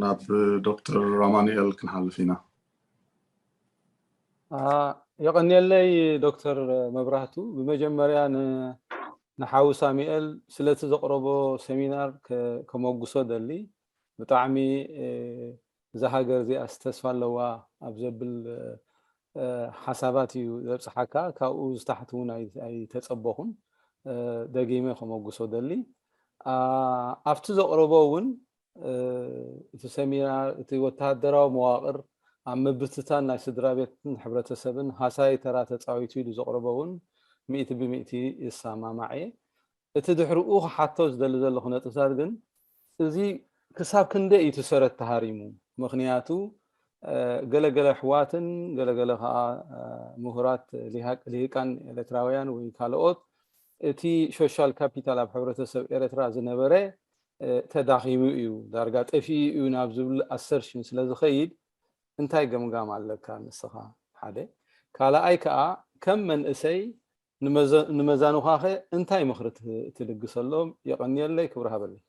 ናብ ዶክተር ኣማኑኤል ክንሓልፍ ኢና። የቐንየለይ ዶክተር መብራህቱ። ብመጀመርያ ንሓዊ ሳሙኤል ስለቲ ዘቕረቦ ሰሚናር ከመጉሶ ደሊ። ብጣዕሚ እዛ ሃገር እዚኣስ ተስፋ ኣለዋ ኣብ ዘብል ሓሳባት እዩ ዘብፅሓካ። ካብኡ ዝታሕቲ እውን ኣይተፀበኹን። ደጊመ ከመጉሶ ደሊ። ኣብቲ ዘቕረቦ እውን እቲ ሰሚናር እቲ ወተሃደራዊ መዋቕር ኣብ ምብትታን ናይ ስድራ ቤትን ሕብረተሰብን ሃሳይ ተራ ተፃዊቱ ኢሉ ዘቕረቦ እውን ሚእቲ ብሚእቲ ይሰማማዕ እየ። እቲ ድሕሪኡ ክሓቶ ዝደሊ ዘለኹ ነጥብታት ግን እዚ ክሳብ ክንደይ እዩ እቲ ሰረት ተሃሪሙ? ምኽንያቱ ገለገለ ኣሕዋትን ገለገለ ከዓ ምሁራት ልሂቃን ኤርትራውያን ወይ ካልኦት እቲ ሶሻል ካፒታል ኣብ ሕብረተሰብ ኤርትራ ዝነበረ ተዳኺሙ እዩ፣ ዳርጋ ጠፊኡ እዩ ናብ ዝብል ኣሰርሽን ስለ ዝኸይድ እንታይ ገምጋም ኣለካ ንስኻ? ሓደ። ካልኣይ ከዓ ከም መንእሰይ ንመዛኑኻኸ እንታይ ምኽሪ ትልግሰሎም? የቐንየለይ፣ ክብሪ ሃበለይ።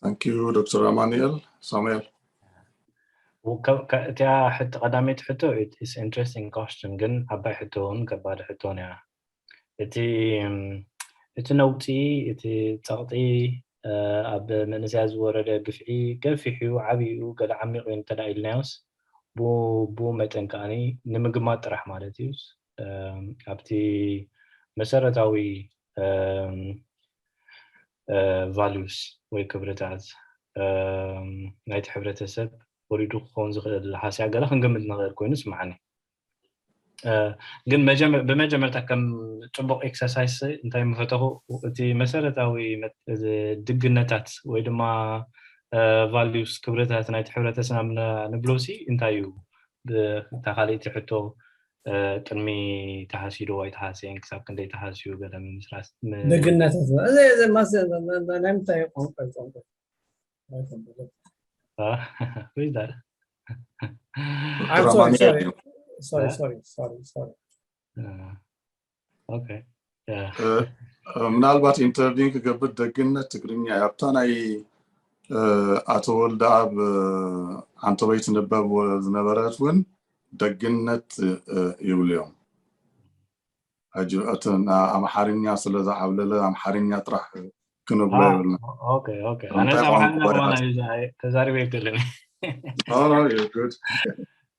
Thank you ዶክተር ኣማኑኤል። ሳሙኤል። እቲያ ቀዳመይቲ ሕቶ is interesting question፣ ግን ዓባይ ሕቶ እውን ከባድ ሕቶን እያ። እቲ እቲ ነውፂ፣ እቲ ፀቕጢ፣ ኣብ መንእሰያት ዝወረደ ግፍዒ ገፊሕ እዩ፣ ዓብይ እዩ፣ ገለ ዓሚቕ እዩ እንተዳ ኢልናዮስ ብኡ መጠን ከዓኒ ንምግማት ጥራሕ ማለት እዩ። ኣብቲ መሰረታዊ values ወይ ክብርታት ናይቲ ሕብረተሰብ ወሪዱ ክኸውን ዝኽእል ሃስያ ገለ ክንግምት ንኽእል ኮይኑ ስምዓኒ። ግን ብመጀመርታ ከም ፅቡቕ exercise እንታይ ምፈተኹ፣ እቲ መሰረታዊ ድግነታት ወይ ድማ values ክብርታት ናይቲ ሕብረተሰብ ንብሎ ሲ እንታይ እዩ? እታ ካልእቲ ሕቶ ቅድሚ ተሃስዩ ዶ ኣይተሃስየን፣ ክሳብ ክንደይ ተሃስዩ ገለ ምምስራት ደግነታት ናይ ምንታይ ቋንቋ ቋንቋ ምናልባት ኢንተርቪን ክገብር ደግነት ትግርኛ ኣብታ ናይ ኣቶ ወልደኣብ ሓንተበይ ትንበብ ዝነበረት እውን ደግነት ይብሉ እዮም። ሕጂ እቲ ኣምሓርኛ ስለ ዝዓብለለ ኣምሓርኛ ጥራሕ ክንብሎ የብልና። ኣነስ ኣምሓርኛ ከማና ተዛሪበ ኣይክእልን።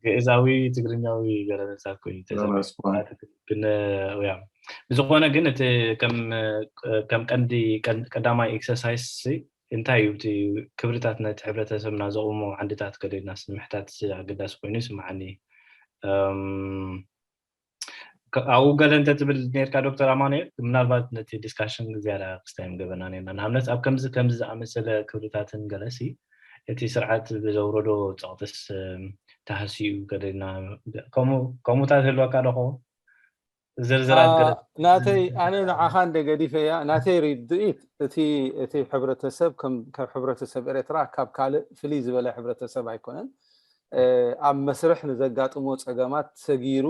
ግእዛዊ ትግርኛዊ ገለመጻት ኮይኑ ብዝኾነ ግን እቲ ከም ቀንዲ ቀዳማይ exercise እንታይ እዩ እቲ ክብርታት ነቲ ሕብረተሰብና ዘቑሞ ዓንድታት ገሌና ስምሕታት ኣገዳሲ ኮይኑ ይስምዓኒ። ኣብኡ ገለ እንተትብል ነርካ ዶክተር ኣማኑኤል፣ ምናልባት ነቲ discussion ዝያዳ ክስታይ ምገበና ነርና። ንኣብነት ኣብ ከምዚ ከምዚ ዝኣመሰለ ክብርታትን ገለሲ እቲ ስርዓት ብዘውረዶ ፀቕጥስ ተሃስዩ ገለና ከምኡታት ህልወካ ዶ ኸውን? ዝርዝራት ገለ ናተይ ኣነ ንዓኻ እንደ ገዲፈያ ናተይ ርድኢት እቲ እቲ ሕብረተሰብ ካብ ሕብረተሰብ ኤርትራ ካብ ካልእ ፍልይ ዝበለ ሕብረተሰብ ኣይኮነን። ኣብ መስርሕ ንዘጋጥሞ ፀገማት ሰጊሩ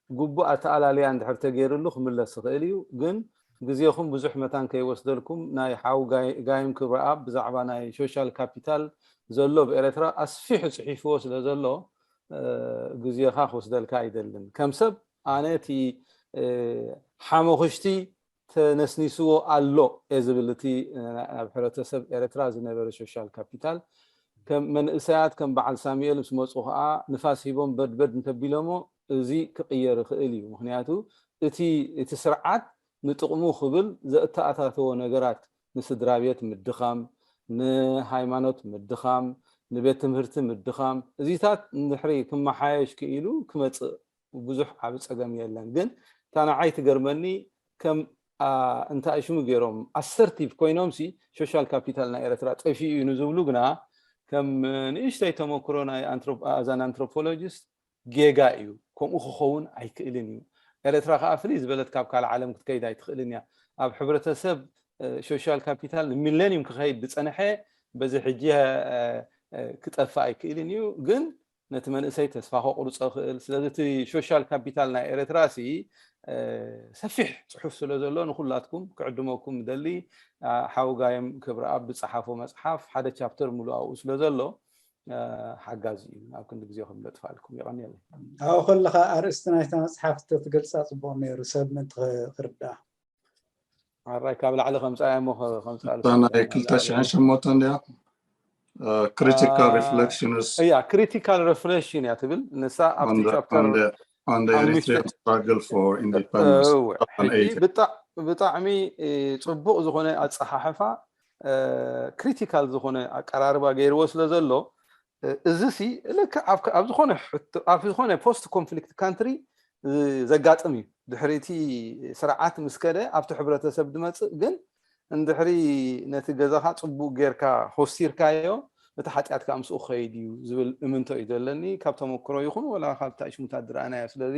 ግቡእ ኣተኣላልያ እንድሕር ተገይርሉ ክምለስ ይኽእል እዩ። ግን ግዜኹም ብዙሕ መታን ከይወስደልኩም ናይ ሓው ጋይም ክብረኣብ ብዛዕባ ናይ ሶሻል ካፒታል ዘሎ ብኤርትራ ኣስፊሑ ፅሒፍዎ ስለ ዘሎ ግዜኻ ክወስደልካ ኣይደልን። ከም ሰብ ኣነ እቲ ሓመኹሽቲ ተነስኒስዎ ኣሎ እየ ዝብል እቲ ናብ ሕብረተሰብ ኤርትራ ዝነበረ ሶሻል ካፒታል ከም መንእሰያት ከም በዓል ሳሙኤል ምስ መፁ ከዓ ንፋስ ሂቦም በድበድ እንተቢሎሞ እዚ ክቕየር ይኽእል እዩ። ምክንያቱ እቲ እቲ ስርዓት ንጥቕሙ ክብል ዘእተኣታተዎ ነገራት ንስድራ ቤት ምድኻም፣ ንሃይማኖት ምድኻም፣ ንቤት ትምህርቲ ምድኻም እዚታት እንድሕሪ ክመሓየሽ ክኢሉ ክመፅእ ብዙሕ ዓብ ፀገም የለን። ግን እታ ንዓይ ትገርመኒ ከም እንታይ ሽሙ ገይሮም ኣሰርቲቭ ኮይኖም ሲ ሶሻል ካፒታል ናይ ኤርትራ ጠፊኡ እዩ ንዝብሉ ግና ከም ንእሽተይ ተመክሮ ናይ ኣዛን ኣንትሮፖሎጂስት ጌጋ እዩ። ከምኡ ክኸውን ኣይክእልን እዩ። ኤርትራ ከዓ ፍልይ ዝበለት ካብ ካልእ ዓለም ክትከይድ ኣይትኽእልን እያ። ኣብ ሕብረተሰብ ሶሻል ካፒታል ንሚሌኒየም ክኸይድ ዝፀንሐ በዚ ሕጂ ክጠፍእ ኣይክእልን እዩ። ግን ነቲ መንእሰይ ተስፋ ከቑርጾ ይኽእል። ስለዚ እቲ ሶሻል ካፒታል ናይ ኤርትራ ሲ ሰፊሕ ጽሑፍ ስለ ዘሎ ንኹላትኩም ክዕድመኩም ደሊ። ሓውጋዮም ክብረኣብ ዝጸሓፎ መጽሓፍ ሓደ ቻፕተር ሙሉእ ኣብኡ ስለ ዘሎ ሓጋዚ እዩ። ኣብ ክንዲ ግዜ ከም ለጥፋልኩም የቐንየለይ። ኣብኡ ከለኻ ኣርእስቲ ናይታ መጽሓፍ ተትገልጻ ጽቡቕ ነይሩ፣ ሰብ ምእንቲ ክርዳእ። ኣራይ ካብ ላዕሊ ከምጻያ እሞ ከምጻል ናይ ክልተ ሽሕን ሸሞንተን ድያ? Critical reflections እያ። ክሪቲካል ሪፍሌክሽን እያ ትብል ንሳ ኣብቲ ቻፕተር on the Eritrean struggle for independence። ብጣዕሚ ጽቡቕ ዝኾነ ኣጸሓሕፋ ክሪቲካል ዝኾነ ኣቀራርባ ገይርዎ ስለ ዘሎ እዚ ሲ ልክዕ ኣብ ዝኾነ ኣብ ዝኾነ ፖስት ኮንፍሊክት ካንትሪ ዘጋጥም እዩ። ድሕሪ እቲ ስርዓት ምስ ከደ ኣብቲ ሕብረተሰብ ዝመፅእ ግን እንድሕሪ ነቲ ገዛኻ ፅቡቅ ጌርካ ሆሲርካዮ እቲ ሓጢኣትካ ምስኡ ክኸይድ እዩ ዝብል እምንቶ እዩ ዘለኒ ካብ ተመክሮ ይኹን ወላ ካብ ታሽሙታት ዝረኣናዮ። ስለዚ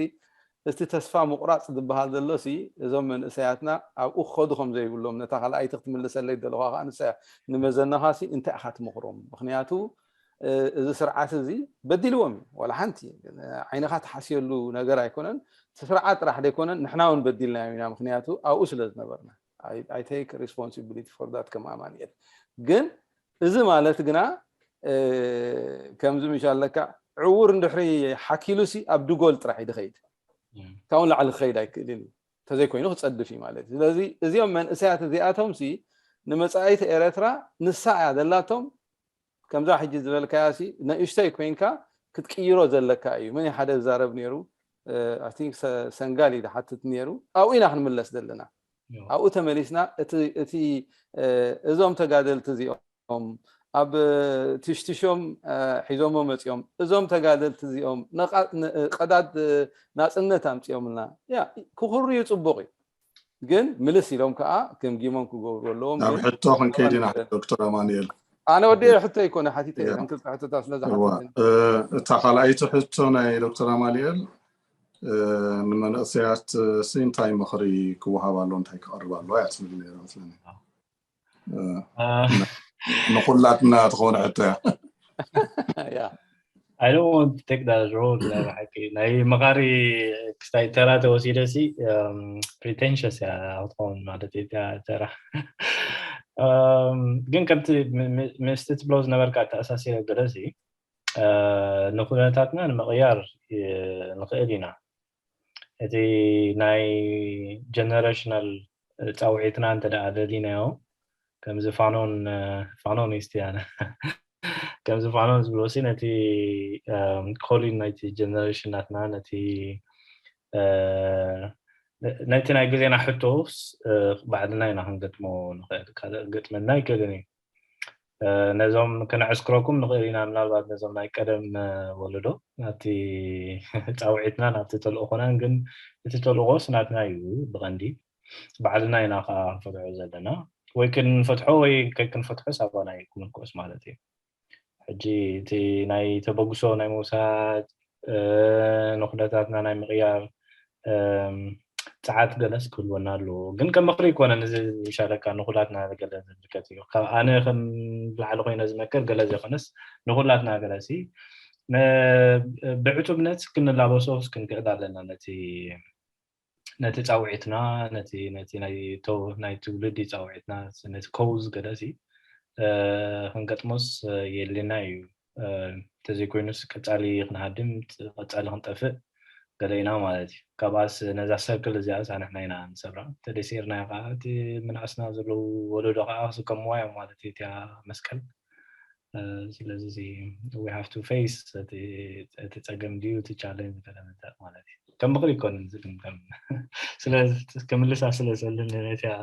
እቲ ተስፋ ምቁራፅ ዝበሃል ዘሎ ሲ እዞም መንእሰያትና ኣብኡ ክኸዱ ከም ዘይብሎም ነታ ካልኣይቲ ክትምልሰለይ ዘለኹ ከዓ ንሳ እያ። ንመዘናኻ ሲ እንታይ ኢኻ ትመኽሮም? ምክንያቱ እዚ ስርዓት እዚ በዲልዎም እዩ። ዋላ ሓንቲ ዓይንኻ ትሓስየሉ ነገር ኣይኮነን። እቲ ስርዓት ጥራሕ ዘይኮነን ንሕና እውን በዲልናዮም ኢና። ምክንያቱ ኣብኡ ስለ ዝነበርና I take responsibility for that ከም ኣማንኤል። ግን እዚ ማለት ግና ከምዚ ምሽ ኣለካ ዕውር እንድሕሪ ሓኪሉ ሲ ኣብ ድጎል ጥራሕ እዩ ዝኸይድ። ካብኡ ላዕሊ ክኸይድ ኣይክእልን እዩ። እንተዘይኮይኑ ክፀድፍ እዩ ማለት እዩ። ስለዚ እዚኦም መንእሰያት እዚኣቶም ሲ ንመፃኢት ኤረትራ ንሳ እያ ዘላቶም። ከምዛ ሕጂ ዝበልካያ ሲ ንእሽተይ ኮይንካ ክትቅይሮ ዘለካ እዩ። መን ሓደ ዝዛረብ ነይሩ? I think ሰንጋል እዩ ዝሓትት ነይሩ። ኣብኡ ኢና ክንምለስ ዘለና። ኣብኡ ተመሊስና እቲ እዞም ተጋደልቲ እዚኦም ኣብ ትሽትሾም ሒዞሞ መፂኦም እዞም ተጋደልቲ እዚኦም ቀዳድ ናፅነት ኣምፂኦምልና ያ ክኩርዩ ፅቡቅ እዩ። ግን ምልስ ኢሎም ከዓ ገምጊሞም ክገብሩ ኣለዎም። ናብ ሕቶ ክንከይድ ኢና ዶክተር ኣማኑኤል። ኣነ ወዲ ሕቶ ይኮነ ሓቲተ ክልተ ሕቶታት ስለዛ እታ ካልኣይቲ ሕቶ ናይ ዶክተር ኣማኑኤል ንመንእሰያት ሲ እንታይ ምኽሪ ክወሃብ ኣሎ እንታይ ክቐርብ ኣሎ እያ ትብል ነይራ መስለኒ። ንኩላትና ትኸውን ሕቶ እያ። I don't want to take that role ናይ ብሓቂ ናይ መኻሪ ክስታይ ተራ ተወሲደ ሲ pretentious እያ ክትኸውን ማለት እዩ ተራ። ግን ከምቲ ምስቲ ትብሎ ዝነበርካ ተኣሳሲረ ገለ ሲ ንኩነታትና ንምቕያር ንኽእል ኢና። እቲ ናይ generational ፃውዒትና እንተ ደኣ ደሊናዮ ከምዚ ፋኖን ፋኖን ኢስቲ ኣነ ከምዚ ፋኖን ዝብሎ ሲ ነቲ calling ናይቲ generation ናትና ነቲ ነቲ ናይ ግዜና ሕቶስ ባዕልና ኢና ክንገጥሞ ንኽእል። ካልእ ገጥመና ኣይክእልን እዩ። ነዞም ክነዕስክረኩም ንኽእል ኢና ምናልባት ነዞም ናይ ቀደም ወለዶ ናብቲ ፃውዒትና ናብቲ ተልእኾናን ግን እቲ ተልእኾስ ናትና እዩ ብቐንዲ ባዕልና ኢና ከዓ ክንፈትሖ ዘለና ወይ ክንፈትሖ ወይ ከይክንፈትሖ ሳባና እዩ ክምርኮስ ማለት እዩ። ሕጂ እቲ ናይ ተበግሶ ናይ ምውሳድ ንኩነታትና ናይ ምቕያር ፀዓት ገለስ ክህልወና ኣለዎ። ግን ከም ምኽሪ ይኮነን እዚ ይሻለካ ንኩላትና ገለ ዝምልከት እዩ። ካብ ኣነ ከም ላዕሊ ኮይነ ዝመክር ገለ ዘይኮነስ ንኩላትና ገለሲ ብዕቱብነት ክንላበሶ ክንክእል ኣለና ነቲ ነቲ ፃውዒትና ነቲ ነቲ ናይ ናይ ትውልዲ ፃውዒትና ነቲ cause ገለሲ ክንገጥሞስ የድልና እዩ። እንተዘይኮይኑስ ቀፃሊ ክንሃድም ቀፃሊ ክንጠፍእ ገለ ኢና ማለት እዩ። ካብኣስ ነዛ circle እዚኣስ ኣንሕና ኢና ንሰብራ እንተደይሰይርናዮ ከዓ እቲ ምንኣስና ዘለዉ ወለዶ ከዓ ክስከምዋ እዮም ማለት እዩ እቲያ መስቀል። ስለዚ we have to face እቲ ፀገም ድዩ እቲ challenge ገለ መጠን ማለት እዩ። ከም ምኽሪ ይኮን ዝግምገም ክምልሳ ስለ ዘልን ነቲያ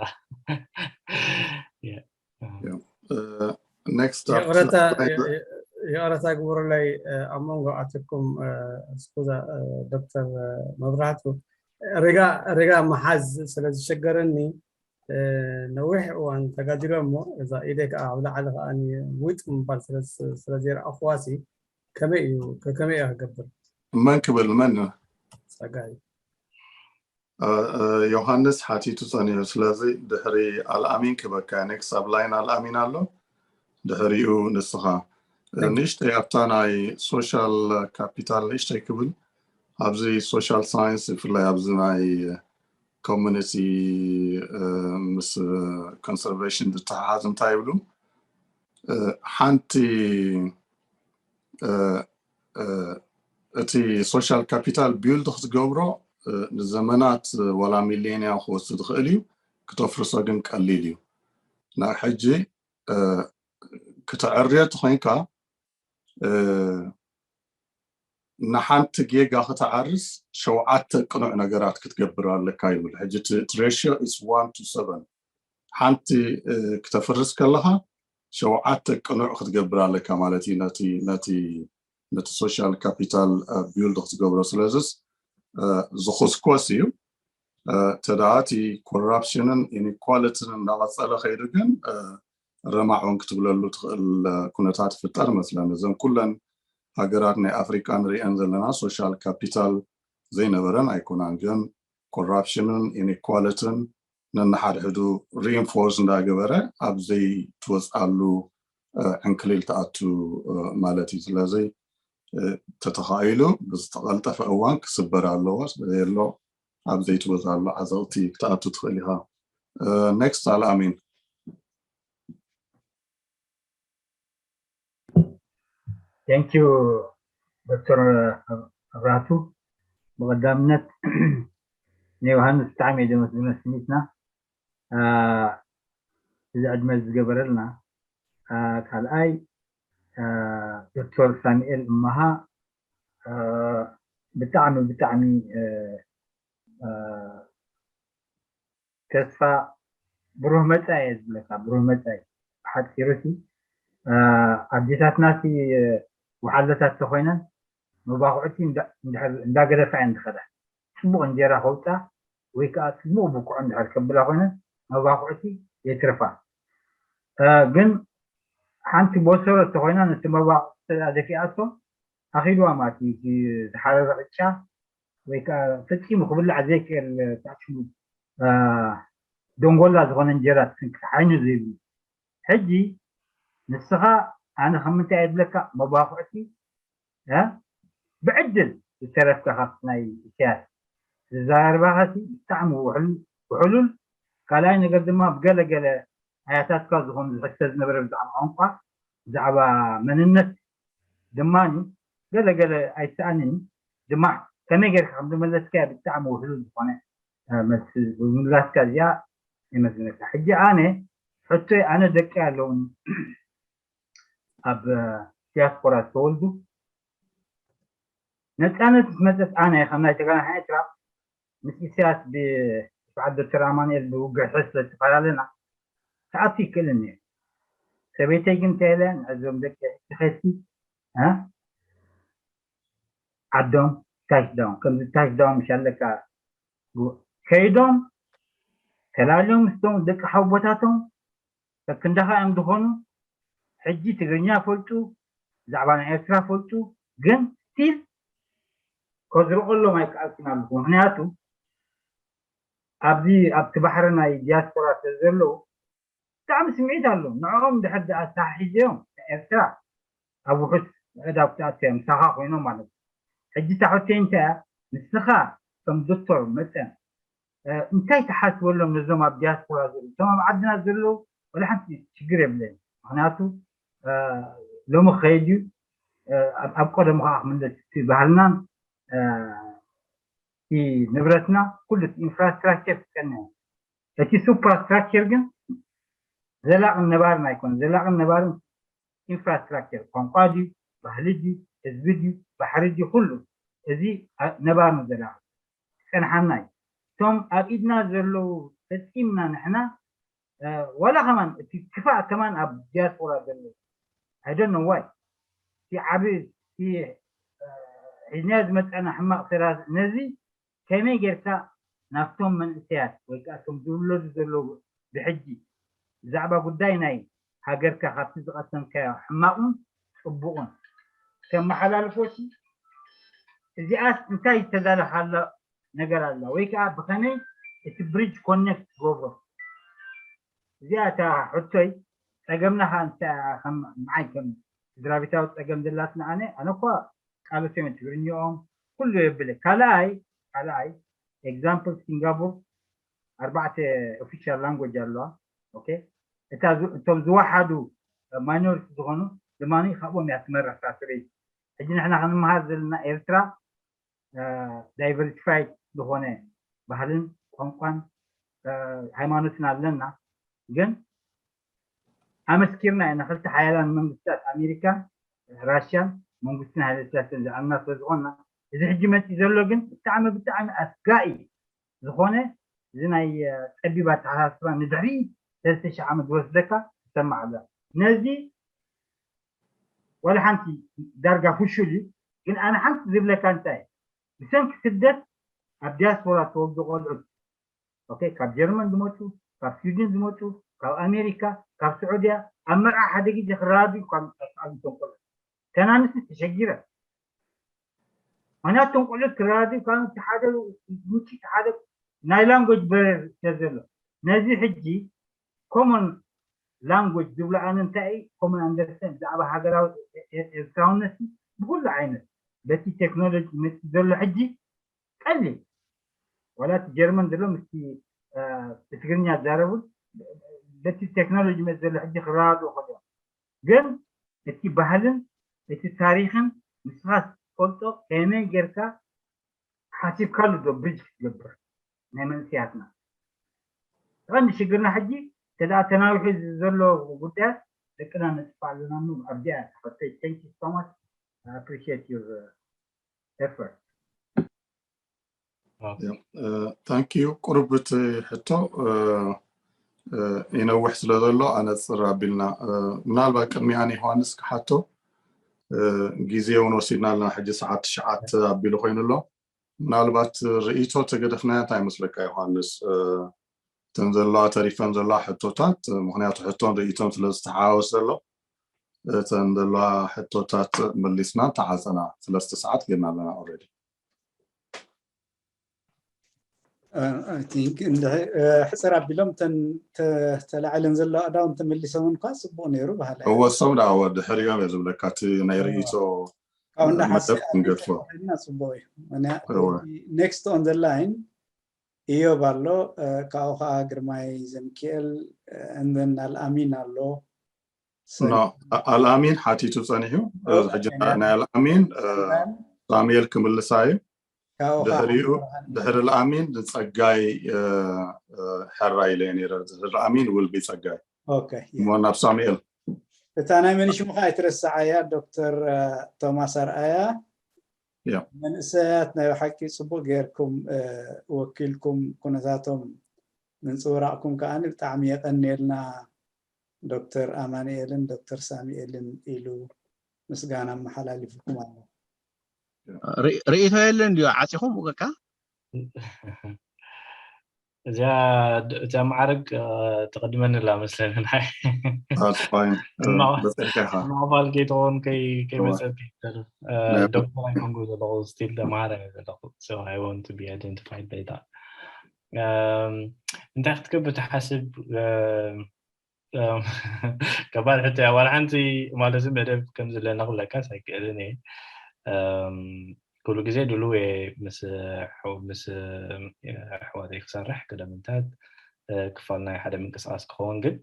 next ይቕረታ ግቡርለይ ኣብ መንጎ ኣትኩም ስኩዛ ዶክተር መብራህቱ ሬጋ ሬጋ መሓዝ ስለ ዝሸገረኒ ነዊሕ እዋን ተጋዲሎ እሞ እዛ ኢደይ ከዓ ኣብ ላዕሊ ከዓ ውጥ ምባል ስለ ዘይረኣኽዋሲ ከመይ እዩ ከመይ እያ ክገብር መን ክብል መን ፀጋይ ዮሃንስ ሓቲቱ ፀኒሑ ስለዚ ድሕሪ ኣልኣሚን ክበካ next ኣብ line ኣልኣሚን ኣሎ ድሕሪኡ ንስኻ ንእሽተይ ኣብታ ናይ ሶሻል ካፒታል ንእሽተይ ክብል፣ ኣብዚ ሶሻል ሳይንስ ብፍላይ ኣብዚ ናይ ኮሚኒቲ ምስ ኮንሰርቬሽን ዝተሓሓዝ እንታይ ይብሉ? ሓንቲ እቲ ሶሻል ካፒታል ቢልድ ክትገብሮ ንዘመናት ዋላ ሚሌንያ ክወስድ ዝኽእል እዩ። ክተፍርሶ ግን ቀሊል እዩ። ናብ ሕጂ ክተዕርዮ ተኾይንካ ንሓንቲ ጌጋ ክተዓርስ ሸውዓተ ቅኑዕ ነገራት ክትገብር ኣለካ ይብል። ሕጂ እቲ ሬሽዮ ኢስ ዋን ቱ ሰቨን። ሓንቲ ክተፍርስ ከለኻ ሸውዓተ ቅኑዕ ክትገብር ኣለካ ማለት እዩ። ነቲ ነቲ ነቲ ሶሻል ካፒታል ቢልድ ክትገብሮ። ስለዚስ ዝኹስኮስ እዩ። ተዳኣ እቲ ኮራፕሽንን ኢኒኳሊቲን እናቐፀለ ከይዱ ግን ረማዕ እውን ክትብለሉ ትኽእል ኩነታት ይፍጠር መስለን። እዘን ኩለን ሃገራት ናይ ኣፍሪቃ ንሪአን ዘለና ሶሻል ካፒታል ዘይነበረን ኣይኮናን፣ ግን ኮራፕሽንን ኢኒኳሊቲን ነንሓድሕዱ ሪኢንፎርስ እንዳገበረ ኣብ ዘይትወፅኣሉ ዕንክሊል ተኣቱ ማለት እዩ። ስለዚ ተተኻኢሉ ብዝተቐልጠፈ እዋን ክስበር ኣለዎ። ስለዘየሎ ኣብ ዘይትወፅኣሉ ዓዘቕቲ ክትኣቱ ትኽእል ኢኻ። ኔክስት ኣልኣሚን። Thank you ዶክተር ኣብራቱ። ብቐዳምነት ንዮሃንስ ብጣዕሚ እዩ ደመስግኖ ስኒትና እዚ ዕድመ ዝገበረልና። ካልኣይ ዶክተር ሳሙኤል እማሃ ብጣዕሚ ብጣዕሚ ተስፋ ብሩህ መጻኢ እየ ዝብለካ፣ ብሩህ መጻኢ። ብሓፂሩ ሲ ኣዴታትና ሲ ወሓለታት ተኮይነን መባኩዕቲ እንዳገደፋ እየን ዝኸዳ። ፅቡቅ እንጀራ ከውፃ ወይ ከዓ ፅቡቅ ብኩዖ እንድሕር ከብላ ኮይነን መባኩዕቲ የትርፋ። ግን ሓንቲ ቦሰሮ ተኮይና ነቲ መባኩዕቲ ደፊኣቶ ኣኺልዋ ማለት እዩ። ዝሓረረ ቅጫ ወይ ከዓ ፈፂሙ ክብላዕ ዘይክእል ታሽሙ ደንጎላ ዝኾነ እንጀራ ትስንክት ዓይኑ ዘይብሉ። ሕጂ ንስኻ ኣነ ከም ምንታይ እየ ዝብለካ መባኩዕቲ ብዕድል ዝተረፍካ ካብቲ ናይ ኢሳያስ ዝዘራርባኻሲ ብጣዕሚ ውሕሉል። ካልኣይ ነገር ድማ ብገለገለ ኣያታትካ ዝኾኑ ዝሕሰ ዝነበረ ብዛዕባ ቋንቋ ብዛዕባ መንነት ድማ ገለገለ ኣይሰኣንን ድማ ከመይ ጌርካ ከም ዝመለስካዮ ብጣዕሚ ውሕሉል ዝኾነ መልሲ ብምምላስካ እዚኣ ይመስለካ። ሕጂ ኣነ ሕቶይ ኣነ ደቂ ኣለውን ኣብ ዲያስፖራ ዝተወልዱ ነፃነት ምስ መፀት ኣነ ከም ናይ ተጋናሕ ኤርትራ ምስ ኢሳያስ ብስብዓት ዶክተር ኣማኑኤል ብውግዕ ስለ ዝተፈላለና ክኣቱ ይክእልን እየ። ሰበይተይ ግን እንታይ ኢለ ንዕዞም ደቂ ተኸሲ ዓዶም ታሽዳውን ከምዚ ታሽዳውን ምሽ ኣለካ ከይዶም ተላልዮም ምስቶም ደቂ ሓቦታቶም ከክንዳኻ እዮም ዝኾኑ። ሕጂ ትግርኛ ፈልጡ፣ ብዛዕባ ናይ ኤርትራ ፈልጡ፣ ግን ስቲል ከዝርቀሎም ኣይከኣልኩን ኣለኹ። ምክንያቱ ኣብዚ ኣብቲ ባሕሪ ናይ ዲያስፖራ ስለ ዘለዉ ብጣዕሚ ስምዒት ኣሎ። ንዕኦም ድሕር ኣተሓሒዘዮም ኤርትራ ኣብ ውሑስ ምዕዳው ክትኣቱ እያ ምሳኻ ኮይኖም ማለት እዩ። ሕጂ እታ ሕቶይ እንታይ እያ? ንስኻ ከም ዶክተር መጠን እንታይ ትሓስበሎም ነዞም ኣብ ዲያስፖራ ዘለዉ? እቶም ኣብ ዓድና ዘለዉ ወላ ሓንቲ ሽግር የብለይን። ምክንያቱ ሎሚ ክኸይድ እዩ። ኣብ ቀደሙ ከዓ ክምለስ እቲ ባህልናን እቲ ንብረትና ኩሉ እቲ ኢንፍራስትራክቸር ክፀንሕ እዩ። እቲ ሱፕራስትራክቸር ግን ዘላቕን ነባርን ኣይኮነን። ዘላቕን ነባርን ኢንፍራስትራክቸር ቋንቋ ድዩ፣ ባህሊ ድዩ፣ ህዝቢ ድዩ፣ ባሕሪ ድዩ፣ ኩሉ እዚ ነባርን ዘላቕ ክፀንሓና እዩ። እቶም ኣብ ኢድና ዘለዉ ፈፂምና ንሕና ዋላ ከማን እቲ ክፋእ ከማን ኣብ ዲያስፖራ ዘለዉ I don't know why እቲ ዓቢ እቲ ሒዝናዮ ዝመፀና ሕማቕ ስራ ነዚ ከመይ ጌርካ ናብቶም መንእሰያት ወይ ከዓ እቶም ዝውለዱ ዘለዉ ብሕጂ ብዛዕባ ጉዳይ ናይ ሃገርካ ካብቲ ዝቐሰምካዮ ሕማቑን ፅቡቑን ተመሓላልፎ እቲ እዚኣስ እንታይ ዝተዳለኻላ ነገር ኣላ ወይ ከዓ ብኸመይ እቲ ብሪጅ ኮኔክት ትገብሮ? እዚኣ እታ ሕቶይ። ፀገምና ከዓ እንታይ ከም ንዓይ ከም ስድራ ቤታዊ ፀገም ዘላትና ኣነ ኣነ እኳ ቃለሶም ትግርኛኦም ኩሉ የብለ ካልኣይ ካልኣይ example ሲንጋፖር ኣርባዕተ official language ኣለዋ okay እታ እቶም ዝወሓዱ minority ዝኾኑ ድማ ካብኦም እያ ትመርሕ ሳስበይ ሕጂ ንሕና ክንመሃር ዘለና ኤርትራ diversified ዝኾነ ባህልን ቋንቋን ሃይማኖትን ኣለና ግን ኣመስኪርና ኢና ክልተ ሓያላን መንግስታት ኣሜሪካን ራሽያን መንግስትን ሃይለስላሴን ዝኣምና ስለዝኾንና እዚ ሕጂ መፂ ዘሎ ግን ብጣዕሚ ብጣዕሚ ኣስጋኢ ዝኾነ እዚ ናይ ፀቢብ ኣተሓሳስባ ንድሕሪ ሰለስተ ሺሕ ዓመት ዝወስደካ ትሰማዕ ኣላ ነዚ ወላ ሓንቲ ዳርጋ ፍሹል እዩ ግን ኣነ ሓንቲ ዝብለካ እንታይ ብሰንኪ ስደት ኣብ ዲያስፖራ ተወልዱ ቆልዑት okay ካብ ጀርመን ዝመፁ ካብ ስዊድን ዝመፁ ካብ ኣሜሪካ ካብ ስዑድያ ኣብ መርዓ ሓደ ግዜ ክረዳዱ እኳ ኣይከኣሉን እቶም ቆልዑት ተናንስ ተሸጊረ ምክንያቱ እቶም ቆልዑት ክረዳዱ ካብ ሓደ ውጭ ሓደ ናይ language barrier ስለ ዘሎ ነዚ ሕጂ common language ዝብሎ ኣነ እንታይ እዩ common understand ብዛዕባ ሃገራዊ ኤርትራውነት ብኩሉ ዓይነት በቲ ቴክኖሎጂ መፅእ ዘሎ ሕጂ ቀሊል ዋላ እቲ ጀርመን ዘሎ ምስቲ ብትግርኛ ዝዛረቡን በቲ ቴክኖሎጂ መፅእ ዘሎ ሕጂ ክረዳድኡ ከሎ ግን እቲ ባህልን እቲ ታሪክን ንስኻ ትፈልጦ ከመይ ጌርካ ሓሲብካሉ ዶ ብሪጅ ክትገብር ናይ መንስያትና ቀንዲ ሽግርና ሕጂ ተደኣ ተናዊሑ ዘሎ ጉዳያት ደቅና ነጥፋ ኣለና ኑ ኣብዚኣ ተፈተይ thank you so much I appreciate your effort thank you ቁሩብ እቲ ሕቶ ይነውሕ ስለ ዘሎ ኣነፅር ኣቢልና ምናልባት ቅድሚኣን ዮሃንስ ክሓቶ ግዜ እውን ወሲድና ኣለና ሕጂ ሰዓት ትሽዓተ ኣቢሉ ኮይኑ ኣሎ ምናልባት ርእይቶ ተገደፍናያ እንታይ ይመስለካ ዮሃንስ እተን ዘለዋ ተሪፈን ዘለዋ ሕቶታት ምክንያቱ ሕቶን ርእይቶን ስለ ዝተሓዋወስ ዘሎ እተን ዘለዋ ሕቶታት መሊስና ተዓፀና ሰለስተ ሰዓት ጌርና ኣለና already ሕፅር ኣቢሎም ተላዕለን ዘለዋ እዳውን ተመሊሶም እንኳ ፅቡቅ ነይሩ ባህላ እወ እሶም ዳ ድሕሪኦም እየ ዝብለካ እቲ ናይ ርእይቶ ካብኡ እንዳሓሰና ፅቡቅ እዩ next on the line እዮብ ኣሎ ካብኡ ከዓ ግርማይ ዘምክኤል and then ኣልኣሚን ኣሎ ኣልኣሚን ሓቲቱ ፀኒሑ ሕጂ ናይ ኣልኣሚን ሳሙኤል ክምልሳ እዩ ድሕሪኡ ድሕሪ ኣልኣሚን ንፀጋይ ሕራ ኢለ ነረ ድሕሪ ኣልኣሚን ውልቢ ፀጋይ እሞ ናብ ሳሙኤል እታ ናይ መን ሽሙ ከዓ ኣይትረስዓያ ዶክተር ቶማስ ኣርኣያ መንእሰያት ናይ ብሓቂ ፅቡቅ ገይርኩም ወኪልኩም ኩነታቶም ምንፅውራቅኩም ከዓ ብጣዕሚ የቀንየልና ዶክተር ኣማንኤልን ዶክተር ሳሙኤልን ኢሉ ምስጋና ኣመሓላሊፍኩም ኣሎ ርእይቶ የለን ድዩ ዓፂኹም ውቀካ እዚኣ እዚኣ ማዕረግ ትቅድመኒ ኣላ መስለኒ ማዕባል ከይትኸውን ከይመፀልኪ ዶክተር ኣይኮንኩ ዘለኹ ስቲል ተምሃራይ ዘለኹ so I want to be identified by that እንታይ ክትገብር ትሓስብ ከባድ ሕቶ እያ ዋላ ሓንቲ ማለት መደብ ከም ዘለና ክብለካስ ኣይክእልን እየ ኩሉ ግዜ ድልው እየ ምስ ምስ ኣሕዋተይ ክሰርሕ ቅደምታት ክፋል ናይ ሓደ ምንቅስቃስ ክኸውን ግን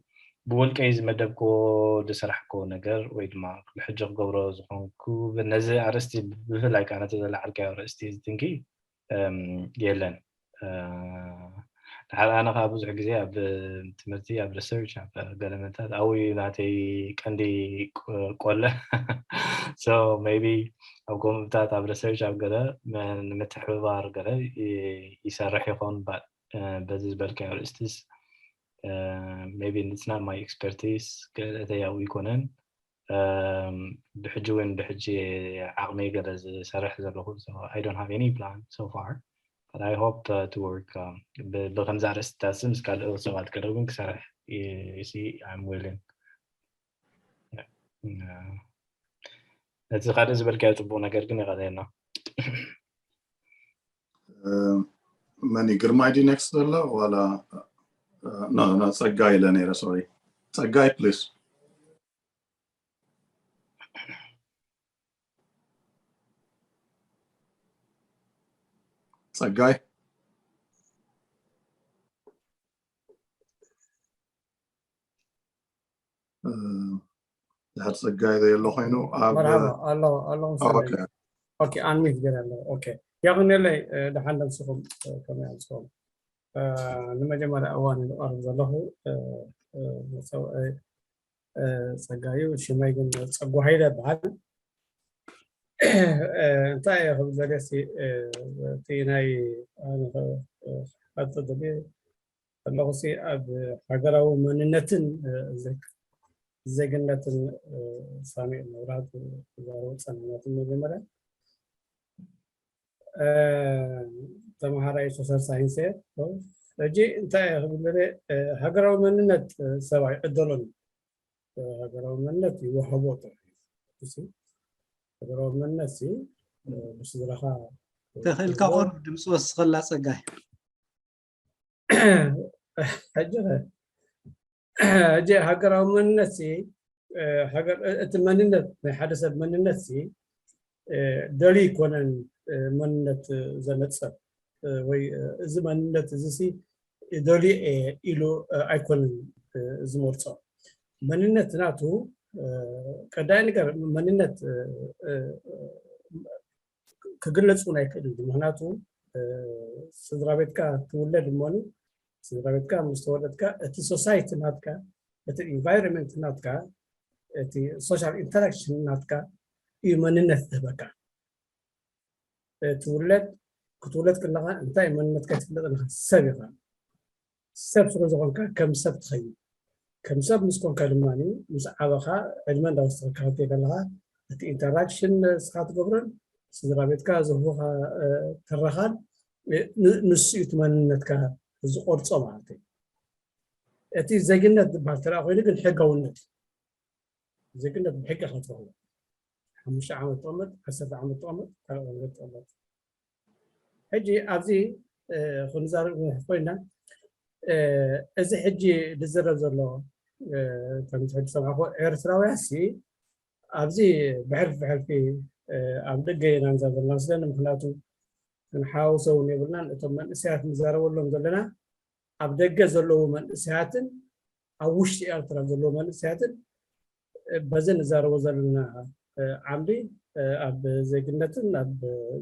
ብውልቀይ ዝመደብክዎ ዝሰራሕክዎ ነገር ወይ ድማ ብሕጂ ክገብሮ ዝኾንኩ ነዚ ኣርእስቲ ብፍላይ ከዓ ነቲ ዘለዓልካዮ ኣርእስቲ ዝትንኪ የለን ድሓር ኣነ ከዓ ብዙሕ ግዜ ኣብ ትምህርቲ ኣብ ሪሰርች ኣብ ገለመታት ኣብኡ እዩ ናተይ ቀንዲ ቆለ so maybe ኣብ ከምኡታት ኣብ ሪሰርች ኣብ ገለ ንምትሕብባር ገለ ይሰርሕ ይኸውን በዚ ዝበልካዮ ኣርእስትስ maybe it's not my expertise ክእለተይ ኣብኡ ይኮነን ብሕጂ እውን ብሕጂ ዓቕመይ ገለ ዝሰርሕ ዘለኹ I don't have any plan so far but I hope uh, to work ብከምዚ ኣርእስትታት ምስ ካልእ ሰባት ገለ እውን ክሰርሕ I'm willing ነቲ ካልእ ዝበልካዮ ፅቡቅ ነገር ግን ይቀለየና መን ግርማይ ዲ ኔክስት ዘሎ ዋላ ጸጋይ ኢለ ነይረ ሶሪ ጸጋይ ፕሊስ ጸጋይ። ድሕር ጸጋይ ዘየሎ ኮይኑ ኣብ መርሃባ ኣሎ ኣሎ። ኦኬ። ኦኬ፣ ኣንሚት ገለ ኣሎ። ኦኬ፣ ያቕኔለይ። ደሓን ደምስኹም? ከመይ ኣምስኹም? ንመጀመርያ እዋን ዝቐርብ ዘለኹ ጸጋዩ ሽመይ ግን ጸጉ ሃይለ ይበሃል። እንታይ እየ ክብል ዘለ እቲ ናይ ፈልጠ ዘለ ከለኹ ኣብ ሃገራዊ መንነትን ዜግነትን ሳሚዕ መብራት ዛረቡ ጸናናትን መጀመርያ ተምሃራይ ሶሻል ሳይንስ እየ። ሕጂ እንታይ እየ ክብል ሃገራዊ መንነት ሰብኣይ ዕደሎን ሃገራዊ መንነት ይወሃቦ ጥራሕ ሃገራዊ መንነት ብስድራኻ ተኽእልካ ቆርብ ድምፂ ወስኸላ ጸጋይ። ሕጂ ሃገራዊ መንነት እቲ መንነት ናይ ሓደ ሰብ መንነት ደልዩ ይኮነን መንነት ዘመፀ ወይ እዚ መንነት እዚ ደልዩ ኢሉ ኣይኮነን ዝመርፆ። መንነት ናቱ ቀዳይ ነገር መንነት ክግለፅ እውን ኣይክእልን። ምክንያቱ ስድራ ቤትካ ትውለድ እሞኒ ስድራ ቤትካ ምስ ተወለድካ እቲ ሶሳይቲ ናትካ እቲ ኢንቫይሮንመንት ናትካ እቲ ሶሻል ኢንተራክሽን ናትካ እዩ መንነት ዝህበካ። ትውለድ ክትውለድ ከለካ እንታይ መንነትካ ትፍለጥ ኣለካ ሰብ ኢካ። ሰብ ስለ ዝኾንካ ከም ሰብ ትኸይድ። ከም ሰብ ምስ ኮንካ ድማ ምስ ዓበኻ ዕድመ እንዳወሰኸካ ክትከይ ከለካ እቲ ኢንተራክሽን ንስኻ ትገብሮን ስድራ ቤትካ ዝህቡኻ ትረኻን ንሱ እዩ እቲ መንነትካ ዝቆርፆ ማለት እዩ። እቲ ዜግነት ዝበሃል ተረኣ ኮይኑ ግን ሕጋውነት እዩ። ዜግነት ብሕጊ ኢኻ ትረኽቦ። ሓሙሽተ ዓመት ትቕመጥ፣ ዓሰርተ ዓመት ትቕመጥ፣ ካልእ ነገር ትቕመጥ። ሕጂ ኣብዚ ክንዛረብ ኮይና እዚ ሕጂ ዝዝረብ ዘሎ ከም ሕጂ ዝሰማዕኩ ኤርትራውያን ሲ ኣብዚ ብሕልፊ ብሕልፊ ኣብ ደገ ኢና ንዛረብ ዘለና መስለኒ። ምክንያቱ ክንሓዋውሶ እውን የብልናን። እቶም መንእሰያት ንዛረበሎም ዘለና ኣብ ደገ ዘለዉ መንእሰያትን ኣብ ውሽጢ ኤርትራ ዘለዉ መንእሰያትን በዚ ንዛረቦ ዘለና ዓምዲ ኣብ ዜግነትን ኣብ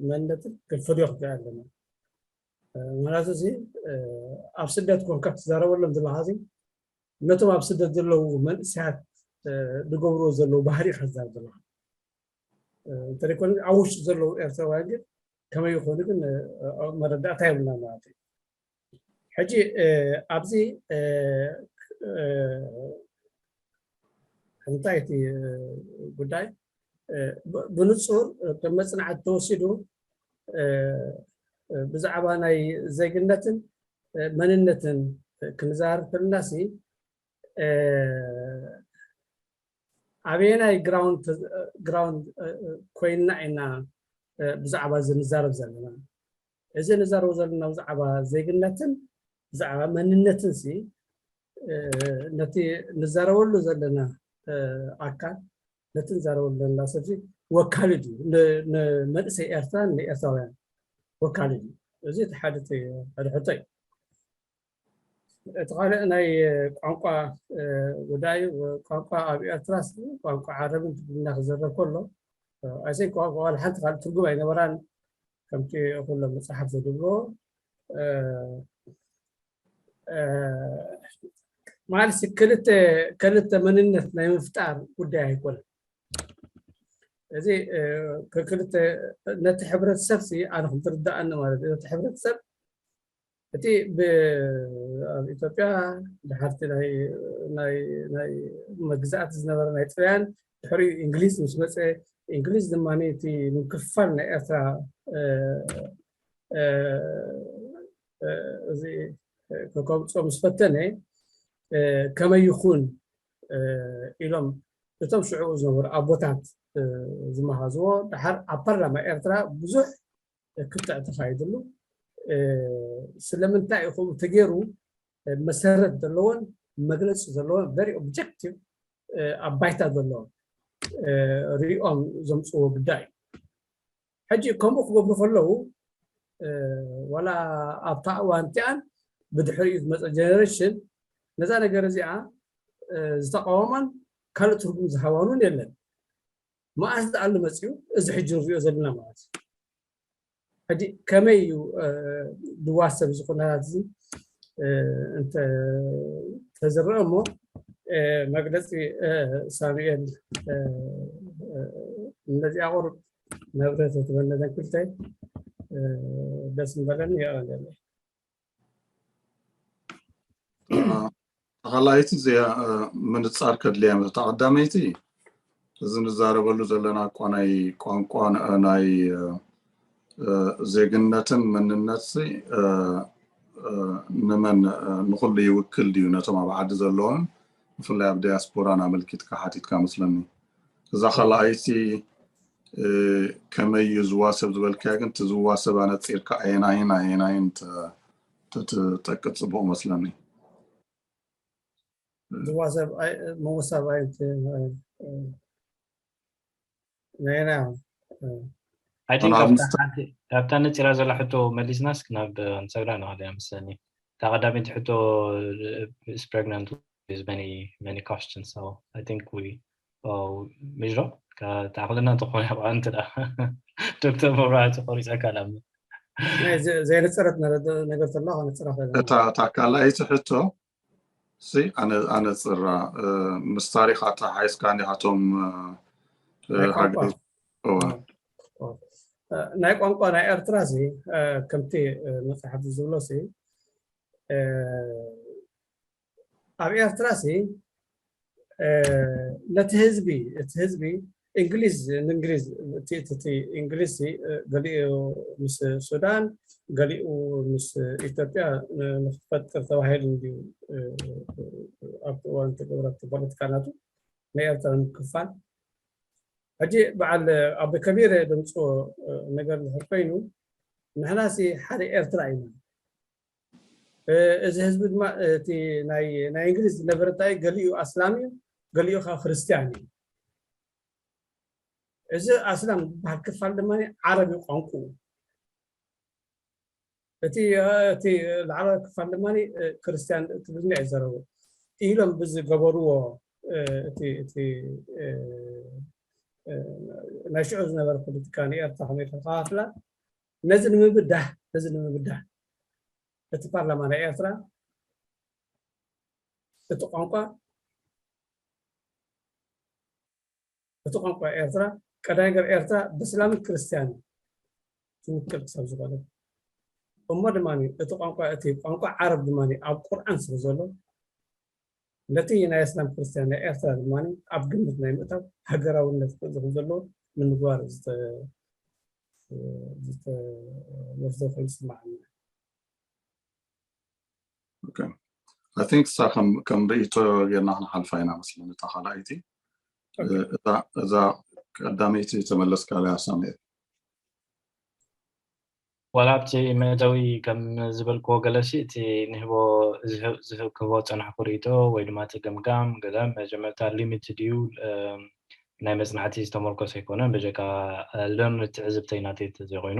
መንነትን ክንፈልዮ ክግእ ኣለና። ምክንያቱ እዚ ኣብ ስደት ኮንካ ትዛረበሎም ዘለካ እዚ ነቶም ኣብ ስደት ዘለዉ መንእሰያት ዝገብርዎ ዘለዉ ባህሪ ኢካ ትዛረብ ዘለካ። እንተደይኮነ ኣብ ውሽጢ ዘለዉ ኤርትራውያን ግን ከመይ ይኾኑ ግን መረዳእታ የብልና ማለት እዩ። ሕጂ ኣብዚ እንታይ እቲ ጉዳይ ብንፁር ከም መፅናዕቲ ተወሲዱ ብዛዕባ ናይ ዜግነትን መንነትን ክንዛረብ ከለና ሲ ኣበየናይ ግራውንድ ኮይንና ኢና ብዛዕባ እዚ ንዛረብ ዘለና? እዚ ንዛረቦ ዘለና ብዛዕባ ዜግነትን ብዛዕባ መንነትን ሲ ነቲ ንዛረበሉ ዘለና ኣካል ነቲ ንዛረበሉ ዘለና ሰብ ወካሊ ድዩ? ንመንእሰይ ኤርትራን ንኤርትራውያን ወካሊ ድዩ? እዚ እቲ ሓደ ሕቶ እዩ። እቲ ካልእ ናይ ቋንቋ ጉዳይ እዩ። ቋንቋ ኣብ ኤርትራ ቋንቋ ዓረብን ትግርኛ ክዘረብ ከሎ ኣይሰይ ቋንቋ ዋላ ሓንቲ ካልእ ትርጉም ኣይነበራን። ከምቲ ኩሎም መፅሓፍ ዘድብሎ ማለት ክልተ ክልተ መንነት ናይ ምፍጣር ጉዳይ ኣይኮነን። እዚ ክልተ ነቲ ሕብረተሰብ ሲ ኣነ ከም ትርዳእኒ ማለት እዩ። ነቲ ሕብረተሰብ እቲ ኣብ ኢትዮጵያ ድሓርቲ ናይ መግዛእቲ ዝነበረ ናይ ጥልያን ድሕሪኡ እንግሊዝ ምስ መፀ እንግሊዝ ድማ እቲ ምክፋል ናይ ኤርትራ እዚ ከከምፅኦ ምስ ፈተነ ከመይ ይኹን ኢሎም እቶም ሽዑ ዝነበሩ ኣቦታት ዝመሃዝዎ ድሓር ኣብ ፓርላማ ኤርትራ ብዙሕ ክትዕ ተኻይድሉ ስለምንታይ እዩ ከምኡ ተገይሩ መሰረት ዘለዎን መግለፂ ዘለዎን very objective ኣብ ባይታ ዘለዎም ሪኦም ዘምፅዎ ጉዳይ እዩ። ሕጂ ከምኡ ክገብሩ ከለዉ ዋላ ኣብታ እዋን እቲኣን ብድሕሪኡ ዝመፀ ጀነሬሽን ነዛ ነገር እዚኣ ዝተቃወማን ካልእ ትርጉም ዝሃባን እውን የለን። መኣስ ዝኣሉ መፅኡ እዚ ሕጂ ንሪኦ ዘለና ማለት እዩ። ሕጂ ከመይ እዩ ዝዋሰብ እዚ ኩነታት እዚ እንተዝረአ እሞ መግለፂ ሳሙኤል ነዚኣ ቁሩብ መብረህቲ ትበነደን ክልተ ደስ ምበለኒ። የቐንደለይ። ተኻላይቲ እዚኣ ምንፃር ከድልያ እታ ቀዳመይቲ እዚ ንዛረበሉ ዘለና እኳ ናይ ቋንቋ ናይ ዜግነትን መንነት ንመን ንኩሉ ይውክል ድዩ ነቶም ኣብ ዓዲ ዘለውን ብፍላይ ኣብ ዲያስፖራን ኣመልኪትካ ሓቲትካ መስለኒ። እዛ ካልኣይቲ ከመይ እዩ ዝዋሰብ ዝበልካያ ግን እቲ ዝዋሰብ ኣነፂርካ ኣየናይን ኣየናይን ተጠቅጥ ፅቡቅ መስለኒ። ዝዋሰብ ምውሳብ ኣይነት ናይና ካብታ ነፂራ ዘላ ሕቶ መሊስናስ ናብ ንሰግዳ ንኸደ መስለኒ። እታ ቀዳመይቲ ሕቶ is pregnant with many many questions, so I think we ምጅሮ ተኣኽለና እንተኾነ ኣብኣ እንተ ዶክተር መብራህቲ ቆሪፀካ ናብ ዘየነፀረት ነገር ተላ ነፅራ እታ ካልኣይቲ ሕቶ ኣነፅራ ምስ ታሪክ ኣተሓሒዝካ ኒካቶም ናይ ቋንቋ ናይ ኤርትራ ከምቲ መፅሓፍ ዝብሎ ኣብ ኤርትራ ነቲ ህዝቢ እቲ ህዝቢ እንግሊዝ ንእንግሊዝ እቲ እንግሊዝ ገሊኡ ምስ ሱዳን ገሊኡ ምስ ኢትዮጵያ ንክፈጥር ተባሂሉ እንድዩ ኣብቲ እዋን ተገብረ ፖለቲካ ናቱ ናይ ኤርትራ ምክፋል ሕጂ በዓል ኣቦይ ከቢረ ደምፅኦ ነገር ዝሕር ኮይኑ ንሕናሲ ሓደ ኤርትራ ኢና። እዚ ህዝቢ ድማ እቲ ናይ እንግሊዝ ዝነበረ እንታይ ገሊኡ ኣስላም እዩ፣ ገሊኡ ከዓ ክርስትያን እዩ። እዚ ኣስላም ዝበሃል ክፋል ድማ ዓረብ እዩ ቋንቁኡ። እቲ እቲ ላዕለዋይ ክፋል ድማ ክርስትያን ትግርኛ እዩ ዘረቡ ኢሎም ብዝገበርዎ እቲ እቲ ናይ ሽዑ ዝነበረ ፖለቲካ ንኤርትራ ከመይ ተከፋፍላ ነዚ ንምብዳህ ነዚ ንምብዳህ እቲ ፓርላማ ናይ ኤርትራ እቲ ቋንቋ እቲ ቋንቋ ኤርትራ ቀዳይ ነገር ኤርትራ ብእስላምን ክርስትያን ትውክል ክሳብ ዝኾነ እሞ ድማ እቲ ቋንቋ እቲ ቋንቋ ዓረብ ድማ ኣብ ቁርኣን ስለ ዘሎ ነቲ ናይ እስላም ክርስትያን ናይ ኤርትራ ድማ ኣብ ግምት ናይ ምእታው ሃገራውነት ክእዝኹም ዘለዎ ንምግባር ዝተወስደ ኮይኑ ይስማዓኒ። I think እሳ ከም ርእይቶ ጌርና ክንሓልፋ ኢና መስለኒ እታ ካልኣይቲ። እዛ ቀዳመይቲ ተመለስካ ያ ሳሙኤል። ዋላ ኣብቲ መእተዊ ከም ዝበልክዎ ገለሲ እቲ ንህቦ ዝህብ ክህቦ ዝፀናሕኩ ርእይቶ ወይ ድማ እቲ ገምጋም ገለ መጀመርታ ሊሚትድ እዩ። ናይ መፅናዕቲ ዝተመርኮሰ ኣይኮነን ብጀካ ለርን ትዕዝብተይ ናተይ ተዘይኮይኑ